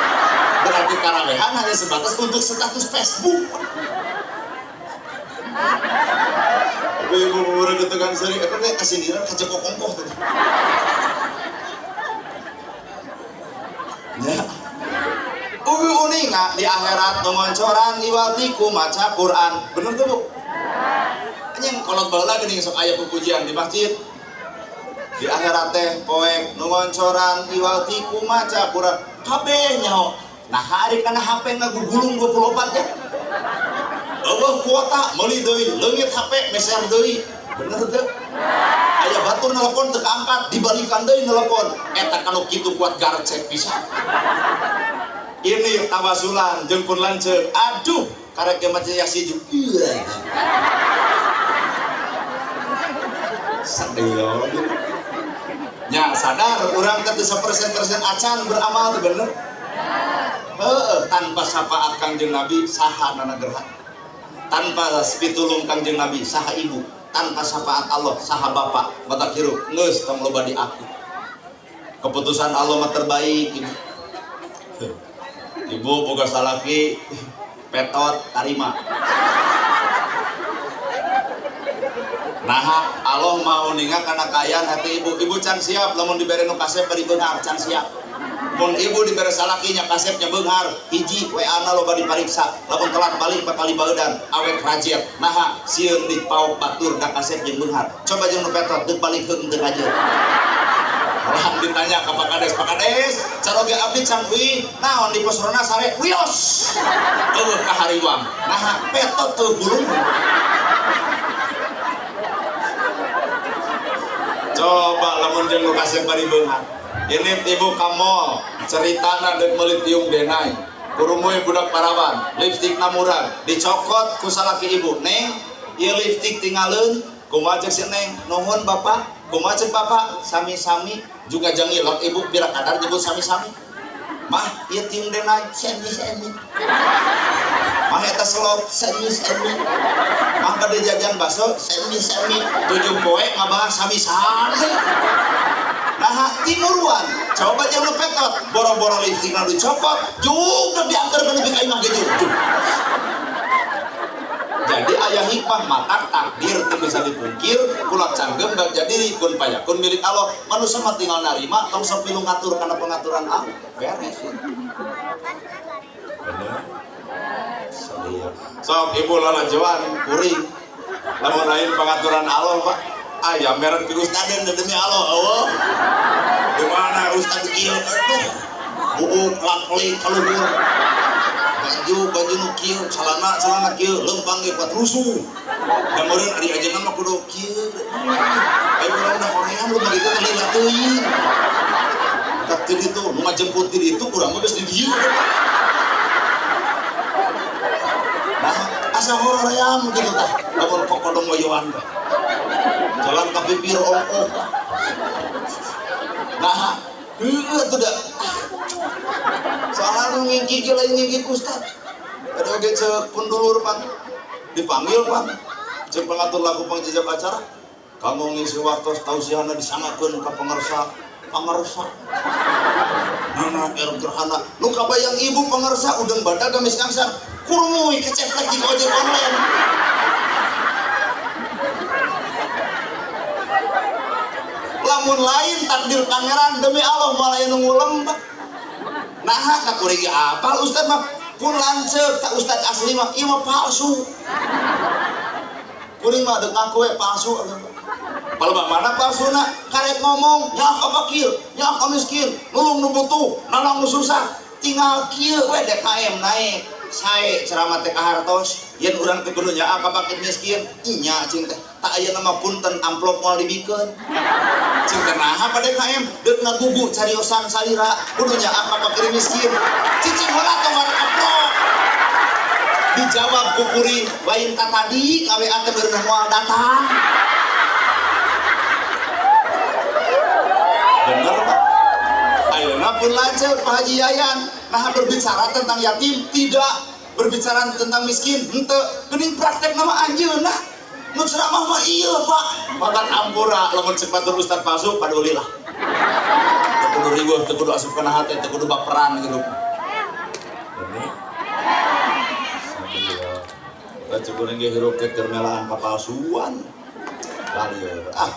A: Berarti tarawehan hanya sebatas untuk status Facebook. Ibu-ibu bubur ke tukang seri, eta teh kasindiran ka Joko Kongkoh teh. Ya. Uwi uninga di akhirat nu ngoncoran iwatiku maca Quran. Bener tuh, Bu? Anjing kolot baheula geuning sok aya pupujian di masjid. Di akhirat teh poek nu ngoncoran iwatiku maca Quran. Kabeh nyaho. Nah hari kana HP ngagugulung 24 jam. Eueuh kuota meuli deui, leungit HP meser deui. Bener teu? Aya batur nelpon teu kaangkat, dibalikan deui nelpon. Eta kanu kitu kuat garcek pisan. Ini tawasulan jeung pun lanceuk. Aduh, karek ge maca Yasin juga. Iya. Sadeo. Nya sadar urang teh teu sapersen-persen acan beramal teh bener. Heeh, tanpa syafaat Kangjeng Nabi saha nana gerhan. Tanpa pitulung Kangjeng Nabi saha ibu, tanpa syafaat Allah saha bapak, batak hirup geus tong loba di aku. Keputusan Allah mah terbaik ibu. Ibu boga salaki petot tarima. Nah, Allah mau ninga kana kaayaan hati ibu. Ibu can siap lamun dibere nu kasep bari beunghar can siap. Mun ibu dibere salakinya kasepnya beunghar, hiji WA-na loba dipariksa. Lamun telat balik bakal dibaeudan, awet rajet. Naha sieun dipaok batur da kasep jeung beunghar. Coba jeung nu petot deuk balik heung teu rajet. Malahan ditanya ka Pak Kades, Pak Kades, caroge abdi can uih, naon di pos ronda sare wios. Eueuh ka hariwang. Naha petot teu gulung. Coba lamun jeung nu kasep bari beunghar. Ini ibu ka mall, ceritana deuk meuli tiung denai. Kurumuy budak parawan, lipstikna murag, dicokot ku salaki ibu. Neng, ieu lipstik tingaleun, kumaha ceuk si Neng? Nuhun Bapak, kumaha ceuk Bapak? Sami-sami juga jang ilok ibu bila kadar nyebut sami-sami. Mah, ieu tiung denai, sami-sami. Mah eta selop, sami-sami. Mah bade jajan bakso, sami-sami. 7 poe ngabahas sami-sami. Nah, timuruan. Coba jeung nu petot, boro-boro lipstikna dicopot, juga diangker nepi ka imah ge juk. Jadi aya hikmah matak takdir teu bisa dipungkir, kulak canggem bag jadi kun payakun milik Allah. Manusia mah tinggal narima, tong sok pilu ngatur kana pengaturan Allah. Beres. Bener. Sok ibu lalajoan kuring. Lamun lain pengaturan Allah, Pak. Aya merek ti ustaden demi Allah, Allah. Di mana ustad ieu? Aduh. Buuk laklik kaluhur. Baju baju nu kieu, celana celana kieu, leumpang ge kuat rusuh. Da meureun ari ajengan mah kudu kieu. Ayo urang da hoream lu begitu lila teuing. Tak ti ditu, nu ngajemput ti ditu urang mah geus di dieu. Nah, asa hoream gitu tah. Lamun kokodong moyoan teh. Jalan ka bibir ongkoh. Nah, heueuh atuh da. Soalnya nu ngingki ge lain ngingki ustad. Ada oge ceuk pun dulur pan. Dipanggil pan. Ceuk pengatur laku pangjejab acara. Kamu ngisi waktu tausiahna disangakeun ka pangersa. Pangersa. Nana er gerhana. Nu kabayang ibu pangersa udeng badag gamis ngangsar. Kurumuy keceplek di ojek online. Lamun lain takdir pangeran demi Allah malah nu ngulem Pak. Nah, ka kuring ge apal ustad mah pun lanceuk tak ustad asli mah ieu mah palsu. Kuring mah deuk ngaku we palsu. Palebah mana palsuna? Karek ngomong nyaah ka fakir, nyaah ka miskin, nulung nu butuh, nolong nu susah. Tinggal kieu we DKM naik. Sae ceramah teh kahartos, yen urang teh kudu nyaah ka fakir miskin, nya cing teh. Tak aya nama punten amplop moal dibikeun. Cing teh naha pa DKM deuk ngagugu cariosan salira, kudu nyaah ka fakir miskin. Cicing heula tong amplop. Dijawab ku kuring, lain ka tadi ngawe teh beuneuh moal datang. Bener Pak. Ayeuna pun lanceuk Pak Haji Yayan. Nah berbicara tentang yatim tidak, berbicara tentang miskin henteu. Geuning praktek nama anjeunna. Nu ceramah mah ieu Pak. Makan ampura lamun ceuk batur ustad palsu padulilah. Teu kudu riweuh, teu kudu asup kana hate, teu kudu baperan gitu. Bener. Sabila. Kuring ge hirup teh keur melaan papalsuan. Lalieur. Ah.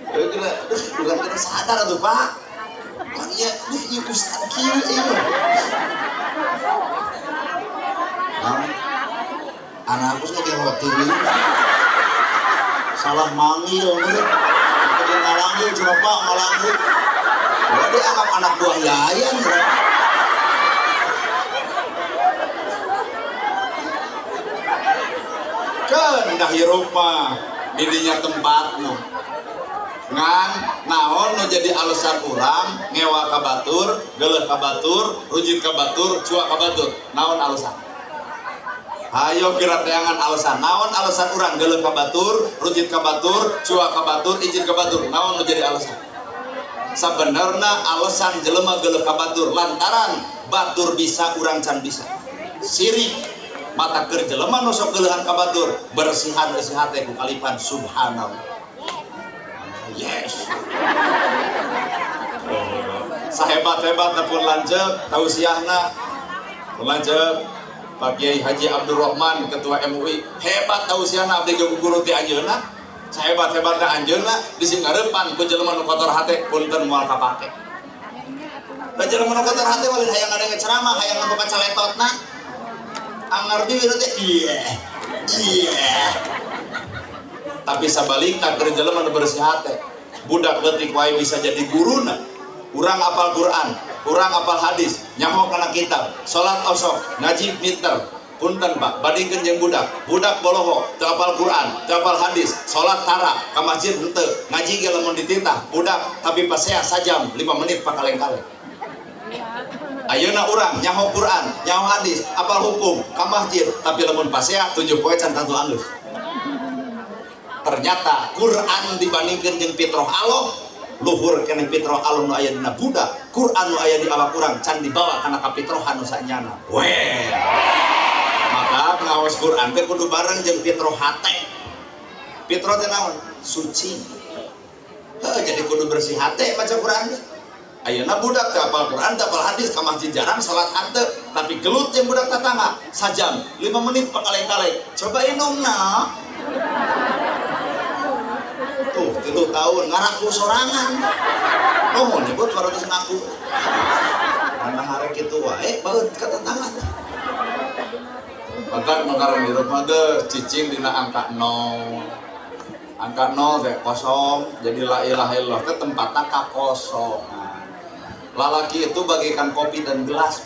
A: Kira, aduh, urang kena sadar atuh Pak. Makanya, duh, ieu ustad kieu ieu. Nah, anak aku sih roti salah manggil, gitu. Dia ngalanggil, cuma Pak ngalanggil. Wah, dia anggap anak buah Yayan, bro. Kendah hirup mah, didinya tempatmu. Ngan naon nu jadi alasan urang ngewa ka batur, geuleuh ka batur, rujit ka batur, cuak ka batur. Naon alasan? Hayo kira teangan alasan. Naon alasan urang geuleuh ka batur, rujit ka batur, cuak ka batur, izin ka batur. Naon nu jadi alasan? Sabenerna alasan jelema geuleuh ka batur lantaran batur bisa urang can bisa. Sirik mata keur jelema nu sok geuleuhan ka batur, bersihan eusi hate ku kalipan subhanallah. Yes. Sahebat-hebat pun lanceuk tausiahna. Pun lanceuk Pak Kiai Haji Abdurrahman Ketua MUI hebat tausiahna abdi ge guru ti anjeunna. Sahebat-hebatna anjeunna disingarepan ku jelema nu kotor hate punten moal kapake. Da jelema nu kotor hate mah hayang ngadenge ceramah, hayang nempo kacaletotna. Anggar bibir teh iya. Iya. Tapi sabalikna keur jelema nu bersih hate, budak leutik wae bisa jadi guruna. Urang apal Quran, urang apal hadis, nyaho kana kitab, salat osok, ngaji pinter. Punten Pak, bandingkeun jeung budak. Budak boloho, teu apal Quran, teu apal hadis, salat tara, ka masjid henteu, ngaji ge lamun dititah, budak tapi pasea sajam 5 menit pakaleng-kaleng. Ayeuna urang nyaho Quran, nyaho hadis, apal hukum, ka masjid, tapi lamun pasea 7 poe can tantu alus. Ternyata Quran dibandingkan jeung fitrah Allah, luhur keneh fitrah Allah nu aya dina budak, Quran nu aya di awak urang can dibawa kana kafitrohan nu sanyana. Weh. Maka ngaos Quran teh kudu bareng jeung fitrah hate. Fitrah teh naon? Suci. Heuh, jadi kudu bersih hate maca Quran teh. Ayeuna budak teu hafal Quran, teu hafal hadis, ka masjid jarang, salat henteu, tapi gelut jeung budak tetangga sajam 5 menit pakaleng-kaleng. Coba indungna. Tuh, 3 tahun ngaraku sorangan. Nuhun nyebut 200 ngaku. Karena harek kitu wae baeud ka tetangga. Matak makaran hirup mah geus cicing dina angka 0. Angka 0 teh kosong, jadi la ilaha illallah teh tempatna kakosongan. Lalaki itu bagaikan kopi dan gelas.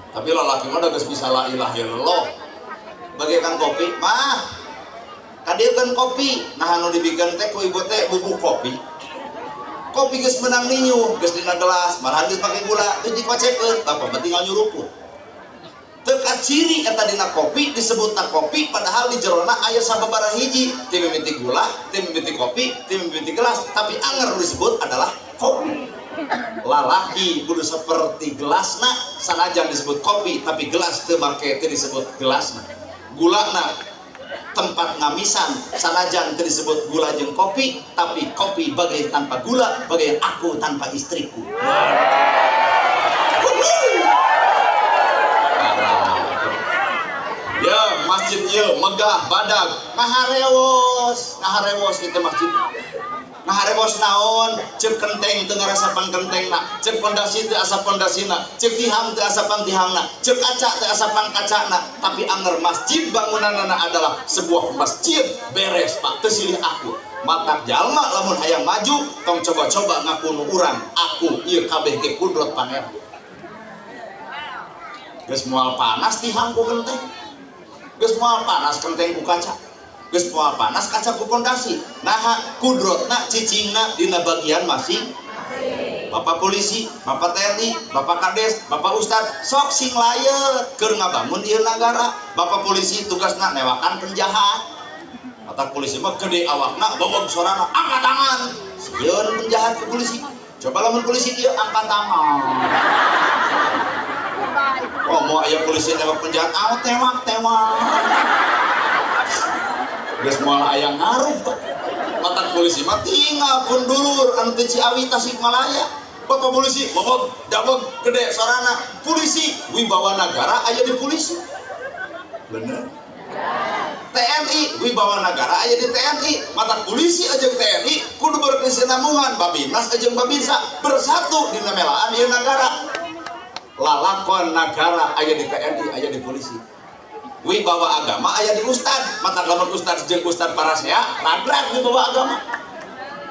A: Tapi lalaki mah geus bisa la ilaha illallah. Bagaikan kopi, mah kadieukeun kopi, nah anu dibikeun teh ku ibu teh bubuk kopi. Kopi geus menang ninyu, geus dina gelas, malahan geus pake gula, geus dikocekeun, bapak mah tinggal nyuruput. Teu kaciri eta dina kopi disebutna kopi padahal di jerona aya sababaraha hiji, ti mimiti gula, ti mimiti kopi, ti mimiti gelas, tapi anger disebut adalah kopi. Lalaki kudu seperti gelasna, sanajan disebut kopi tapi gelas teu make teu disebut gelasna. Gulana tempat ngamisan, sanajan teu disebut gula jeung kopi, tapi kopi bagai tanpa gula, bagai aku tanpa istriku. Ya, masjid ieu megah badag, ngaharewos, ngaharewos kitu masjid. Ngaharewos naon? Ceuk kenteng teu ngarasapan kentengna, ceuk pondasi teu asa pondasina, ceuk tihang teu asapan tihangna, ceuk kaca teu asapan kacana, tapi anger masjid bangunanana adalah sebuah masjid beres Pak, teu silih aku. Matak jalma lamun hayang maju tong coba-coba ngaku nu urang, aku ieu kabeh ge kudrot Pangeran. Geus moal panas tihang ku kenteng. Geus moal panas kenteng ku kaca. Geus moal panas kaca ku pondasi. Naha kudrotna cicingna dina bagian masing. Bapak polisi, Bapak TNI, Bapak Kades, Bapak Ustad, sok sing layeut keur ngabangun ieu nagara. Bapak polisi tugasna newakan penjahat. Matak polisi mah gede awakna, bobog sorana, angkat tangan. Sieun penjahat ke polisi. Coba lamun polisi ieu angkat tangan. Oh, mau aya polisi newak penjahat, aw tewak tewak. Geus moal aya ngaruh, Pak. Matak polisi mah tinggal pun dulur anu teu Ciawi Tasikmalaya. Bapak polisi, bobog, dabog, gede sorana. Polisi wibawa nagara aya di polisi. Bener. TNI wibawa nagara aya di TNI. Matak polisi aja TNI kudu berkesinambungan, Babinmas jeung Babinsa bersatu dina melaan ieu nagara. Lalakon nagara aya di TNI, aya di polisi. Wibawa agama aya di ustad. Matak lamun ustad jeung ustad parasea ragrag wibawa agama.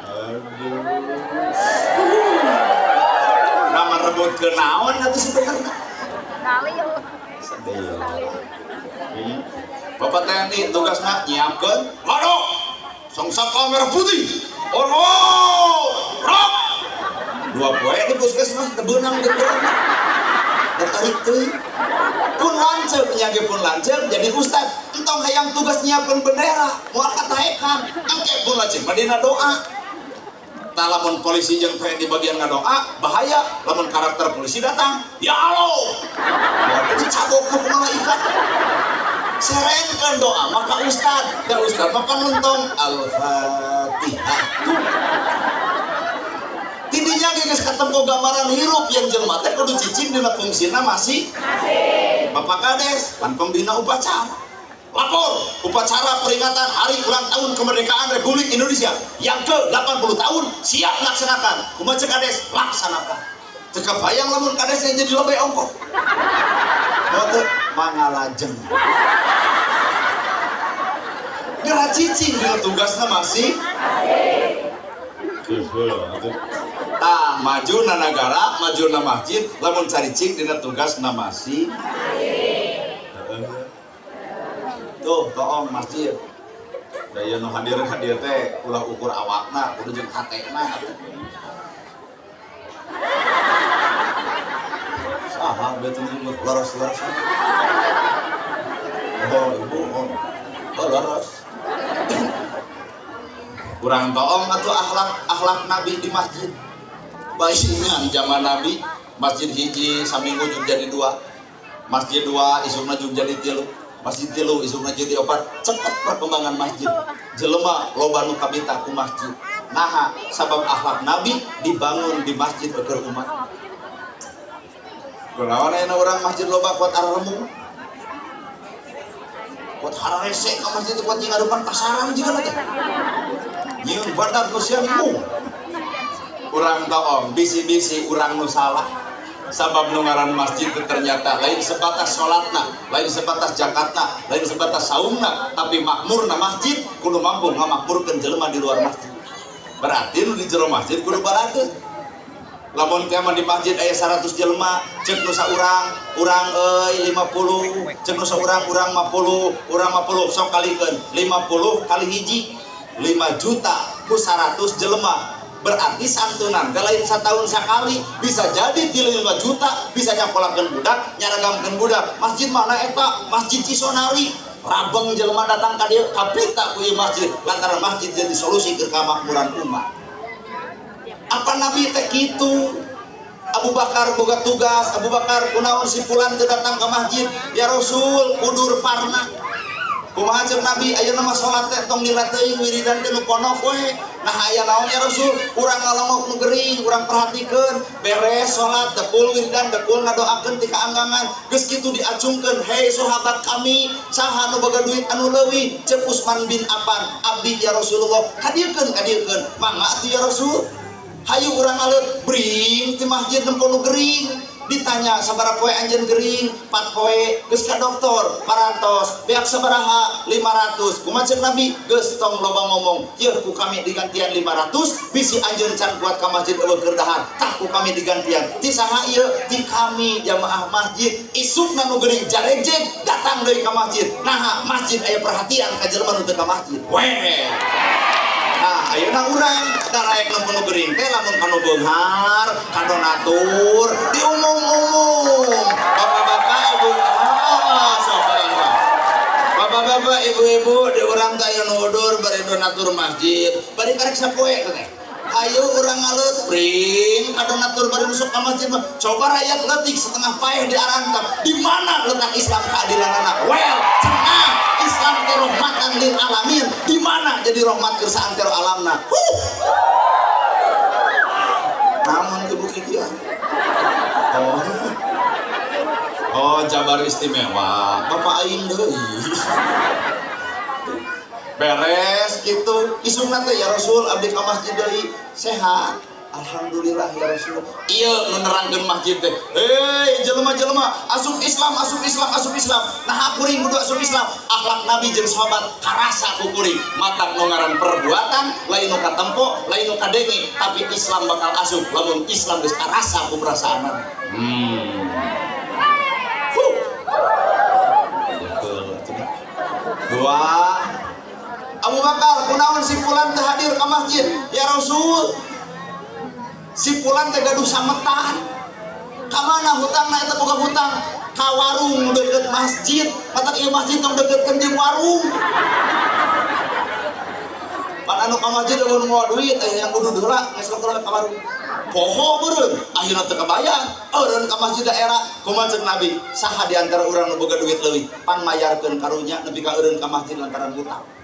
A: Aduh. Nama rebut ke naon atuh sebenarnya?
B: Dalil.
A: Sedih. Bapak TNI tugasna nyiapkeun ladok Sang Saka Merah Putih. Orho! Rok! 2 poe di puskesmas teu beunang jeung beunang. Tertarik teuing. Pun lanceuk nya ge pun lanceuk jadi ustad. Entong hayang tugas nyiapkeun bendera, moal kataekan. Engke pun lanceuk mah dina doa. Tah lamun polisi jeung TNI bagian ngadoa, bahaya lamun karakter polisi datang, ya Allah. Moal dicabok ku malaikat. Serenkeun doa maka ustad, da ustad mah panuntong Al-Fatihah. Tuh. Tidinya ge geus katempo gambaran hirup yang jelema teh kudu cicing dina fungsina masih. Bapak Kades pan pembina upacara. Lapor upacara peringatan hari ulang tahun kemerdekaan Republik Indonesia yang ke-80 tahun siap laksanakan. Kumaha ceuk Kades? Laksanakan. Teu kabayang lamun Kades jadi lebih ongkoh. Mau teu mangalajeng. Geura cicing dina tugasna masih. Tah maju na nagara, maju na masjid, lamun caricing dina tugasna masih. Tuh, toong masjid. Da ieu nu hadir-hadir teh ulah ukur awakna, kudu jeung hatena atuh. Saha beuteung nyebut leres-leres. Oh, ibu, oh. Oh, leres. Kurang toong atuh akhlak Nabi di masjid. Bayingan zaman Nabi, masjid hiji saminggu jeung jadi 2. Masjid 2 isukna jeung jadi 3. Masjid 3 isukna jadi 4. Cepet perkembangan masjid. Jelema loba nu kabita ku masjid. Naha sabab akhlak Nabi dibangun di masjid keur umat. Kunaon ayeuna urang masjid loba kuat ararembung, kuat hararese ka masjid, kuat jeung ngarupan pasaran jiga teh nyieun badag nu siang mung. Urang toong, bisi-bisi urang nu salah, sabab nu ngaran masjid teh ternyata lain sebatas salatna, lain sebatas zakatna, lain sebatas saumna, tapi makmurna masjid kudu mampu ngamakmurkeun jelema di luar masjid. Berarti nu di jero masjid kudu barakeun. Lamun kiamat di masjid aya 100 jelema, cek nu saurang, urang euy 50, cek nu saurang, urang 50, urang 50, sok kalikeun 50 kali hiji 5 juta ku 100 jelema. Berarti santunan teh lain setahun sekali, bisa jadi ti 5 juta bisa nyakolakeun budak, nyaragamkeun budak. Masjid mana eta? Masjid Cisonari. Rabeng jelema datang ka dieu, kapita ku ieu masjid, lantaran masjid jadi solusi ke kemakmuran umat. Apa Nabi teh kitu? Abu Bakar boga tugas. Abu Bakar, kunaon si fulan teu datang ke masjid? Ya Rasul, udur parna. Kumaha ceuk Nabi? Ayeuna mah salat teh tong lila teuing, wiridan teh nu pondok we. Nah, aya naon ya Rasul? Urang ngalongok nu gering, urang perhatikeun. Beres salat dekul wiridan, dekul ngadoakeun ti kaanggangan. Geus kitu diacungkeun, "Hei sahabat kami, saha nu boga duit anu leuwih?" Ceuk Utsman bin Affan, "Abdi ya Rasulullah." "Kadieukeun, kadieukeun." "Mangga atuh ya Rasul." Hayu urang aleut bring ti masjid nempo nu gering. Ditanya, "Sabaraha poe anjeun gering?" "4 poe." "Geus ka dokter?" "Parantos." "Beak sabaraha?" "500." Kumaha ceuk Nabi? "Geus, tong loba ngomong, yeuh ku kami digantian 500, bisi anjeun can kuat ka masjid, euweuh keur dahar, tah ku kami digantian." Ti saha ieu? Ti kami jamaah masjid. Isukna nu gering jaregjeg datang deui ka masjid. Naha masjid aya perhatian ka jelema nu teu ka masjid weh. Nah, ayeuna urang daraek nempo nu gering teh lamun kanu beunghar, ka donatur, diumum-umum. Bapak-bapak, ibu, ah, sok. Bapak-bapak, ibu-ibu, di urang teh aya nu udur bari donatur masjid, bari karek sapoe teh. Ayo urang ngaleut bring ka donatur bari masuk ka masjid mah. Coba rakyat leutik setengah paeh di arantap. Di mana letak Islam keadilanana? Well, cenah Islam teh rahmatan lil alamin. Di mana jadi rahmat keur saantero alamna? Huh. Namun ibu kieu. Oh. Oh, Jabar istimewa. Bapak aing deui. Beres gitu. Isukna teh, "Ya Rasul, abdi ka masjid deui." "Sehat?" "Alhamdulillah ya Rasul." Ieu nu nerangkeun masjid teh. "Hei jelema-jelema, asup Islam, asup Islam, asup Islam." Nah, kuring kudu asup Islam. Akhlak Nabi jeung sahabat karasa ku kuring. Matak nu ngaran perbuatan lain nu katempo, lain nu kadenge, tapi Islam bakal asup lamun Islam geus karasa ku perasaanana. Huh. Betul. Dua. Abu Bakar, kunaon si fulan teu hadir ke masjid? Ya Rasul, si fulan teh gaduh sametan. Ka mana hutangna eta? Boga hutang ka warung deket masjid. Matak ieu masjid tong deketkeun jeung warung. Pan anu ka masjid euweuh nu mawa duit, eh yang kudu heula geus ka warung. Poho meureun, akhirna teu kabayar. Eureun ka masjid daerah. Kumaha ceuk Nabi? Saha di antara urang nu boga duit leuwih? Pang mayarkeun karunya nepi ka eureun ka masjid lantaran hutang.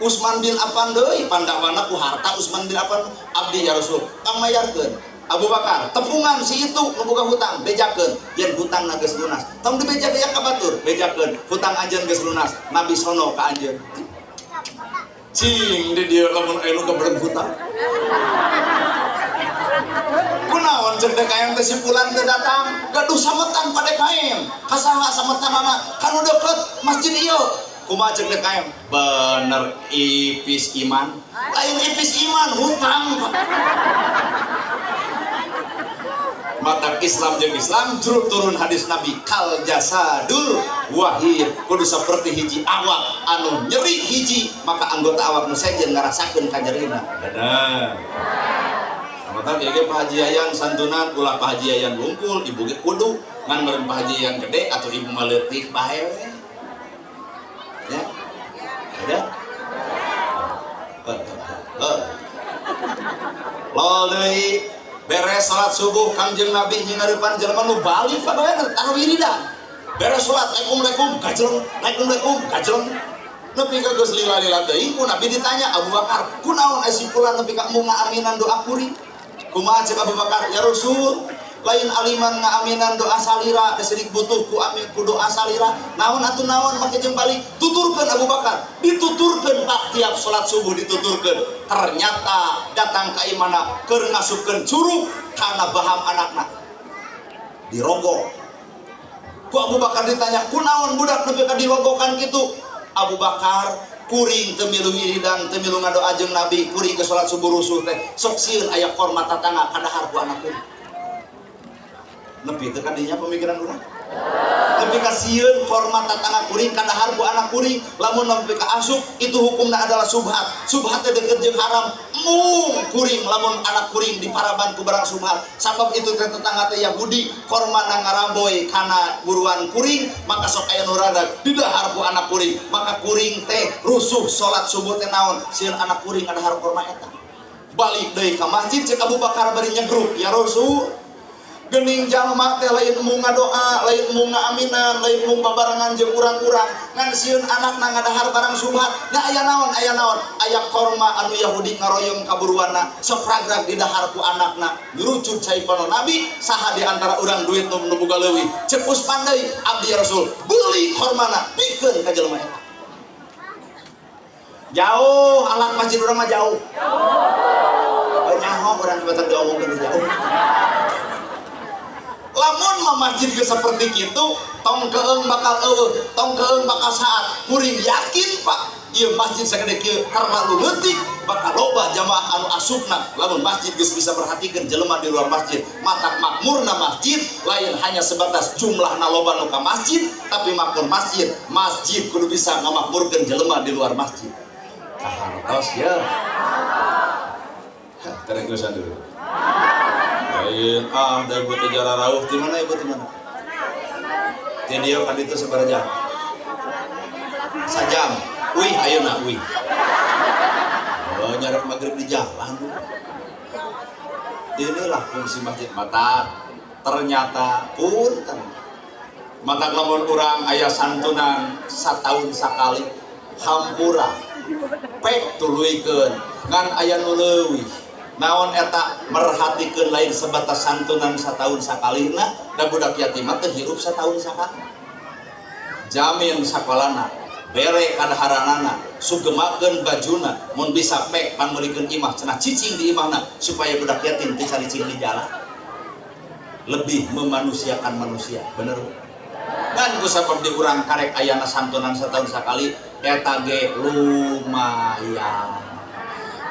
A: Utsman bin Affan deui, pandakwana ku harta Utsman bin Affan, "Abdi ya Rasul." Pang mayarkeun. Abu Bakar, tepungan si itu nu boga hutang, bejakeun yen hutangna geus lunas. Tong dibeja-beja ka batur, bejakeun hutang anjeun geus lunas. Nabi sono ka anjeun. Cing di dieu lamun aya nu gebreg hutang. Kunaon ceuk DKM teh si fulan teu datang? Gaduh sametan pa DKM. Ka saha sametanana? Kanu deket masjid ieu. Kumaha ceuk DKM? Bener ipis iman. Lain ipis iman, hutang. Matak Islam jeung Islam juruk turun hadis Nabi kal jasadul wahid, kudu seperti hiji awak anu nyeri hiji maka anggota awak nu sejen ngarasakeun kanyerina. Bener. Matak ieu ge Pak Haji Yayan santunan ulah Pak Haji Yayan wungkul, ibu ge kudu ngan meureun Pak Haji Yayan gede atau ibu mah leutik bae we. Ya. Ada? Lol deui, beres salat subuh Kangjeng Nabi nyingareupan jelema nu balik pagawean tah wiridan. Beres salat, "Assalamualaikum," gajleng, "Assalamualaikum," gajleng. Nepi ka geus lila-lila teuing ku Nabi ditanya Abu Bakar, kunaon ai si fulan nepi ka embung ngaaminan doa kuring? Kumaha cek Abu Bakar? Ya Rasul, lain aliman ngaaminan doa salira, da butuh ku amin ku doa salira. Naon atuh naon make jeung balik? Tuturkeun Abu Bakar, dituturkeun Pak tiap salat subuh dituturkeun. Ternyata datang ka imana keur ngasupkeun curug kana baham anakna. Dirogok. Ku Abu Bakar ditanya, kunaon budak nepi ka dirogokan kitu? Abu Bakar kuring teu milu wiridan, teu milu ngadoa jeung Nabi, kuring ke salat subuh rusuh teh sok sieun aya korma tatangga kadahar ku anak kuring. Nepi teu kadinya pemikiran urang? Nepi ka sieun korma tatangga kuring kadahar ku anak kuring, lamun nepi ka asup itu hukumna adalah subhat. Subhat teh deukeut jeung haram. Mung kuring lamun anak kuring diparaban ku barang subhat. Sabab itu teh tetangga teh Yahudi, korma na ngaramboy kana buruan kuring, maka sok aya nu radag didahar ku anak kuring. Maka kuring teh rusuh salat subuh teh naon? Sieun anak kuring ngadahar korma eta. Balik deui ka masjid cek Abu Bakar bari nyegruk, ya Rasul, gening jalma teh lain embung ngadoa, lain embung ngaaminan, lain embung babarengan jeung urang-urang, ngan sieun anakna ngadahar barang subhat. Nah aya naon, aya naon? Aya korma anu Yahudi ngaroyong ka buruanna, sok ragrag didahar ku anakna. Ngerucut cai panon Nabi, saha di antara urang duit nu boga leuwih? Cek Usman deui, abdi ya Rasul, beuli kormana, pikeun ka jelema eta. Jauh alat masjid urang mah jauh. Jauh. Nyaho urang batak diomongkeun jauh. Lamun mah masjid ge seperti kitu, tong keung bakal eueuh, tong keung bakal saat. Kuring yakin Pak, ieu masjid sagede kieu terlalu leutik, bakal loba jamaah anu asupna lamun masjid geus bisa perhatikeun jelema di luar masjid. Matak makmurna masjid lain hanya sebatas jumlahna loba nu ka masjid, tapi makmur masjid, masjid kudu bisa ngamakmurkeun jelema di luar masjid. Kahartos ya. Tarik dulu. Lain ah da ibu teh jararauh di mana ibu di mana? Ti dieu ka ditu sabaraha jam? Sajam. Wih ayeuna wih. Oh nyarek magrib di jalan. Inilah fungsi masjid mata. Ternyata punten. Matak lamun urang aya santunan sataun sakali hampura pek tuluykeun ngan aya nu leuwih. Naon eta merhatikeun lain sebatas santunan sataun sakalina da budak yatim teh hirup sataun sakali. Jamin sakolana, bere kadaharanana, sugemakeun bajuna, mun bisa pek pangmeulikeun imah cenah cicing di imahna supaya budak yatim teu caricing di jalan. Lebih memanusiakan manusia, bener. Kan ku sabab di urang karek ayana santunan sataun sakali eta ge lumayan.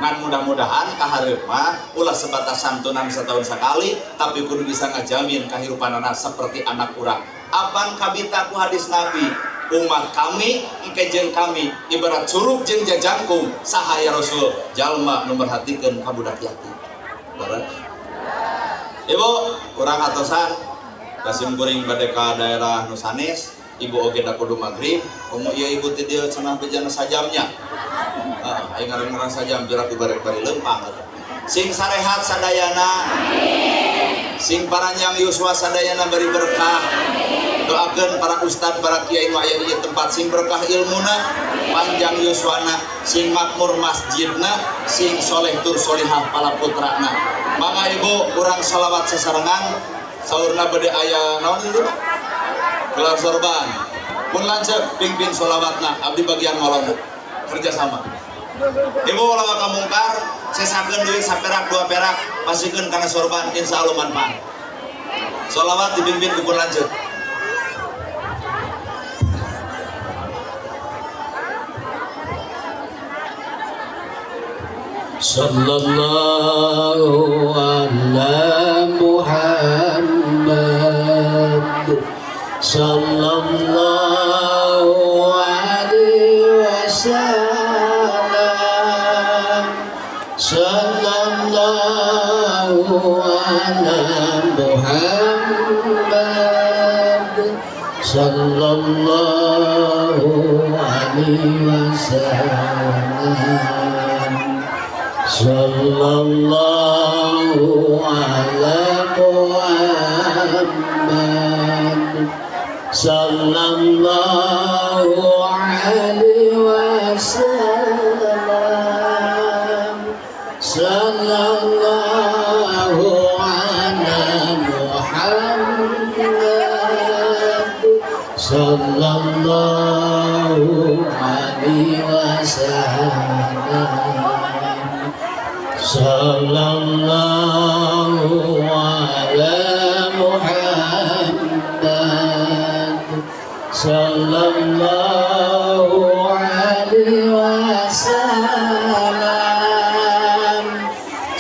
A: Ngan mudah-mudahan kahareup mah ulah sebatas santunan setahun sekali, tapi kudu bisa ngajamin kahirupanana seperti anak urang. Apan kabita ku hadis Nabi, umat kami engke jeung kami ibarat curug jeung jajangkung, saha ya Rasul? Jalma nu merhatikeun ka budak yatim. Leres? Ibu, urang atosan kasim kuring bade ka daerah nu sanes, ibu oge da kudu magrib, komo ieu ibu teh dieu cenah bejana sajamnya. Heeh, aing ngaran-ngaran sajam piraku barek bari leumpang atuh. Sing sarehat sadayana. Amin. Sing paranjang yuswa sadayana bari berkah. Amin. Doakeun para ustad, para kiai nu aya di ieu tempat sing berkah ilmuna, panjang yuswana, sing makmur masjidna, sing soleh tur solihah pala putrana. Mangga ibu urang sholawat sasarengan, saurna bade aya naon ieu Pak? Gelar sorban. Pun lanceuk pingpin sholawatna, abdi bagian ngolonna. Kerjasama. Ibu ulah ka mungkar, sesakeun duit saperak dua perak, pasikeun kana sorban, insya Allah manfaat. Sholawat dipimpin ku pun lanceuk.
B: Sallallahu ala Muhammad, sallallahu alaihi wasallam, sallallahu ala Muhammad, sallallahu alaihi wasallam, sallallahu ala Muhammad, sallallahu alaihi صلى الله على محمد صلى الله عليه وسلم. صلى الله على محمد صلى الله عليه وسلم.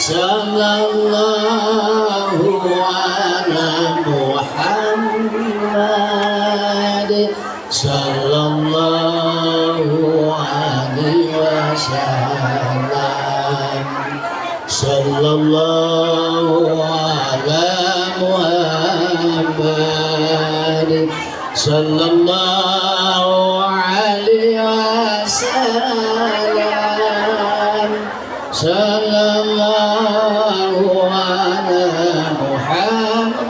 B: صلى الله على محمد صلى الله عليه وسلم. صلى الله على محمد صلى الله عليه وسلم. صلى الله على محمد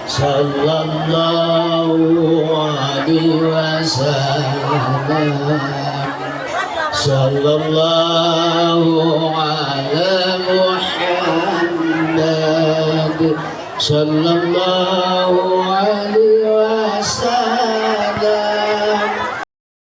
B: صلى الله عليه وسلم. صلى الله على محمد صلى الله عليه.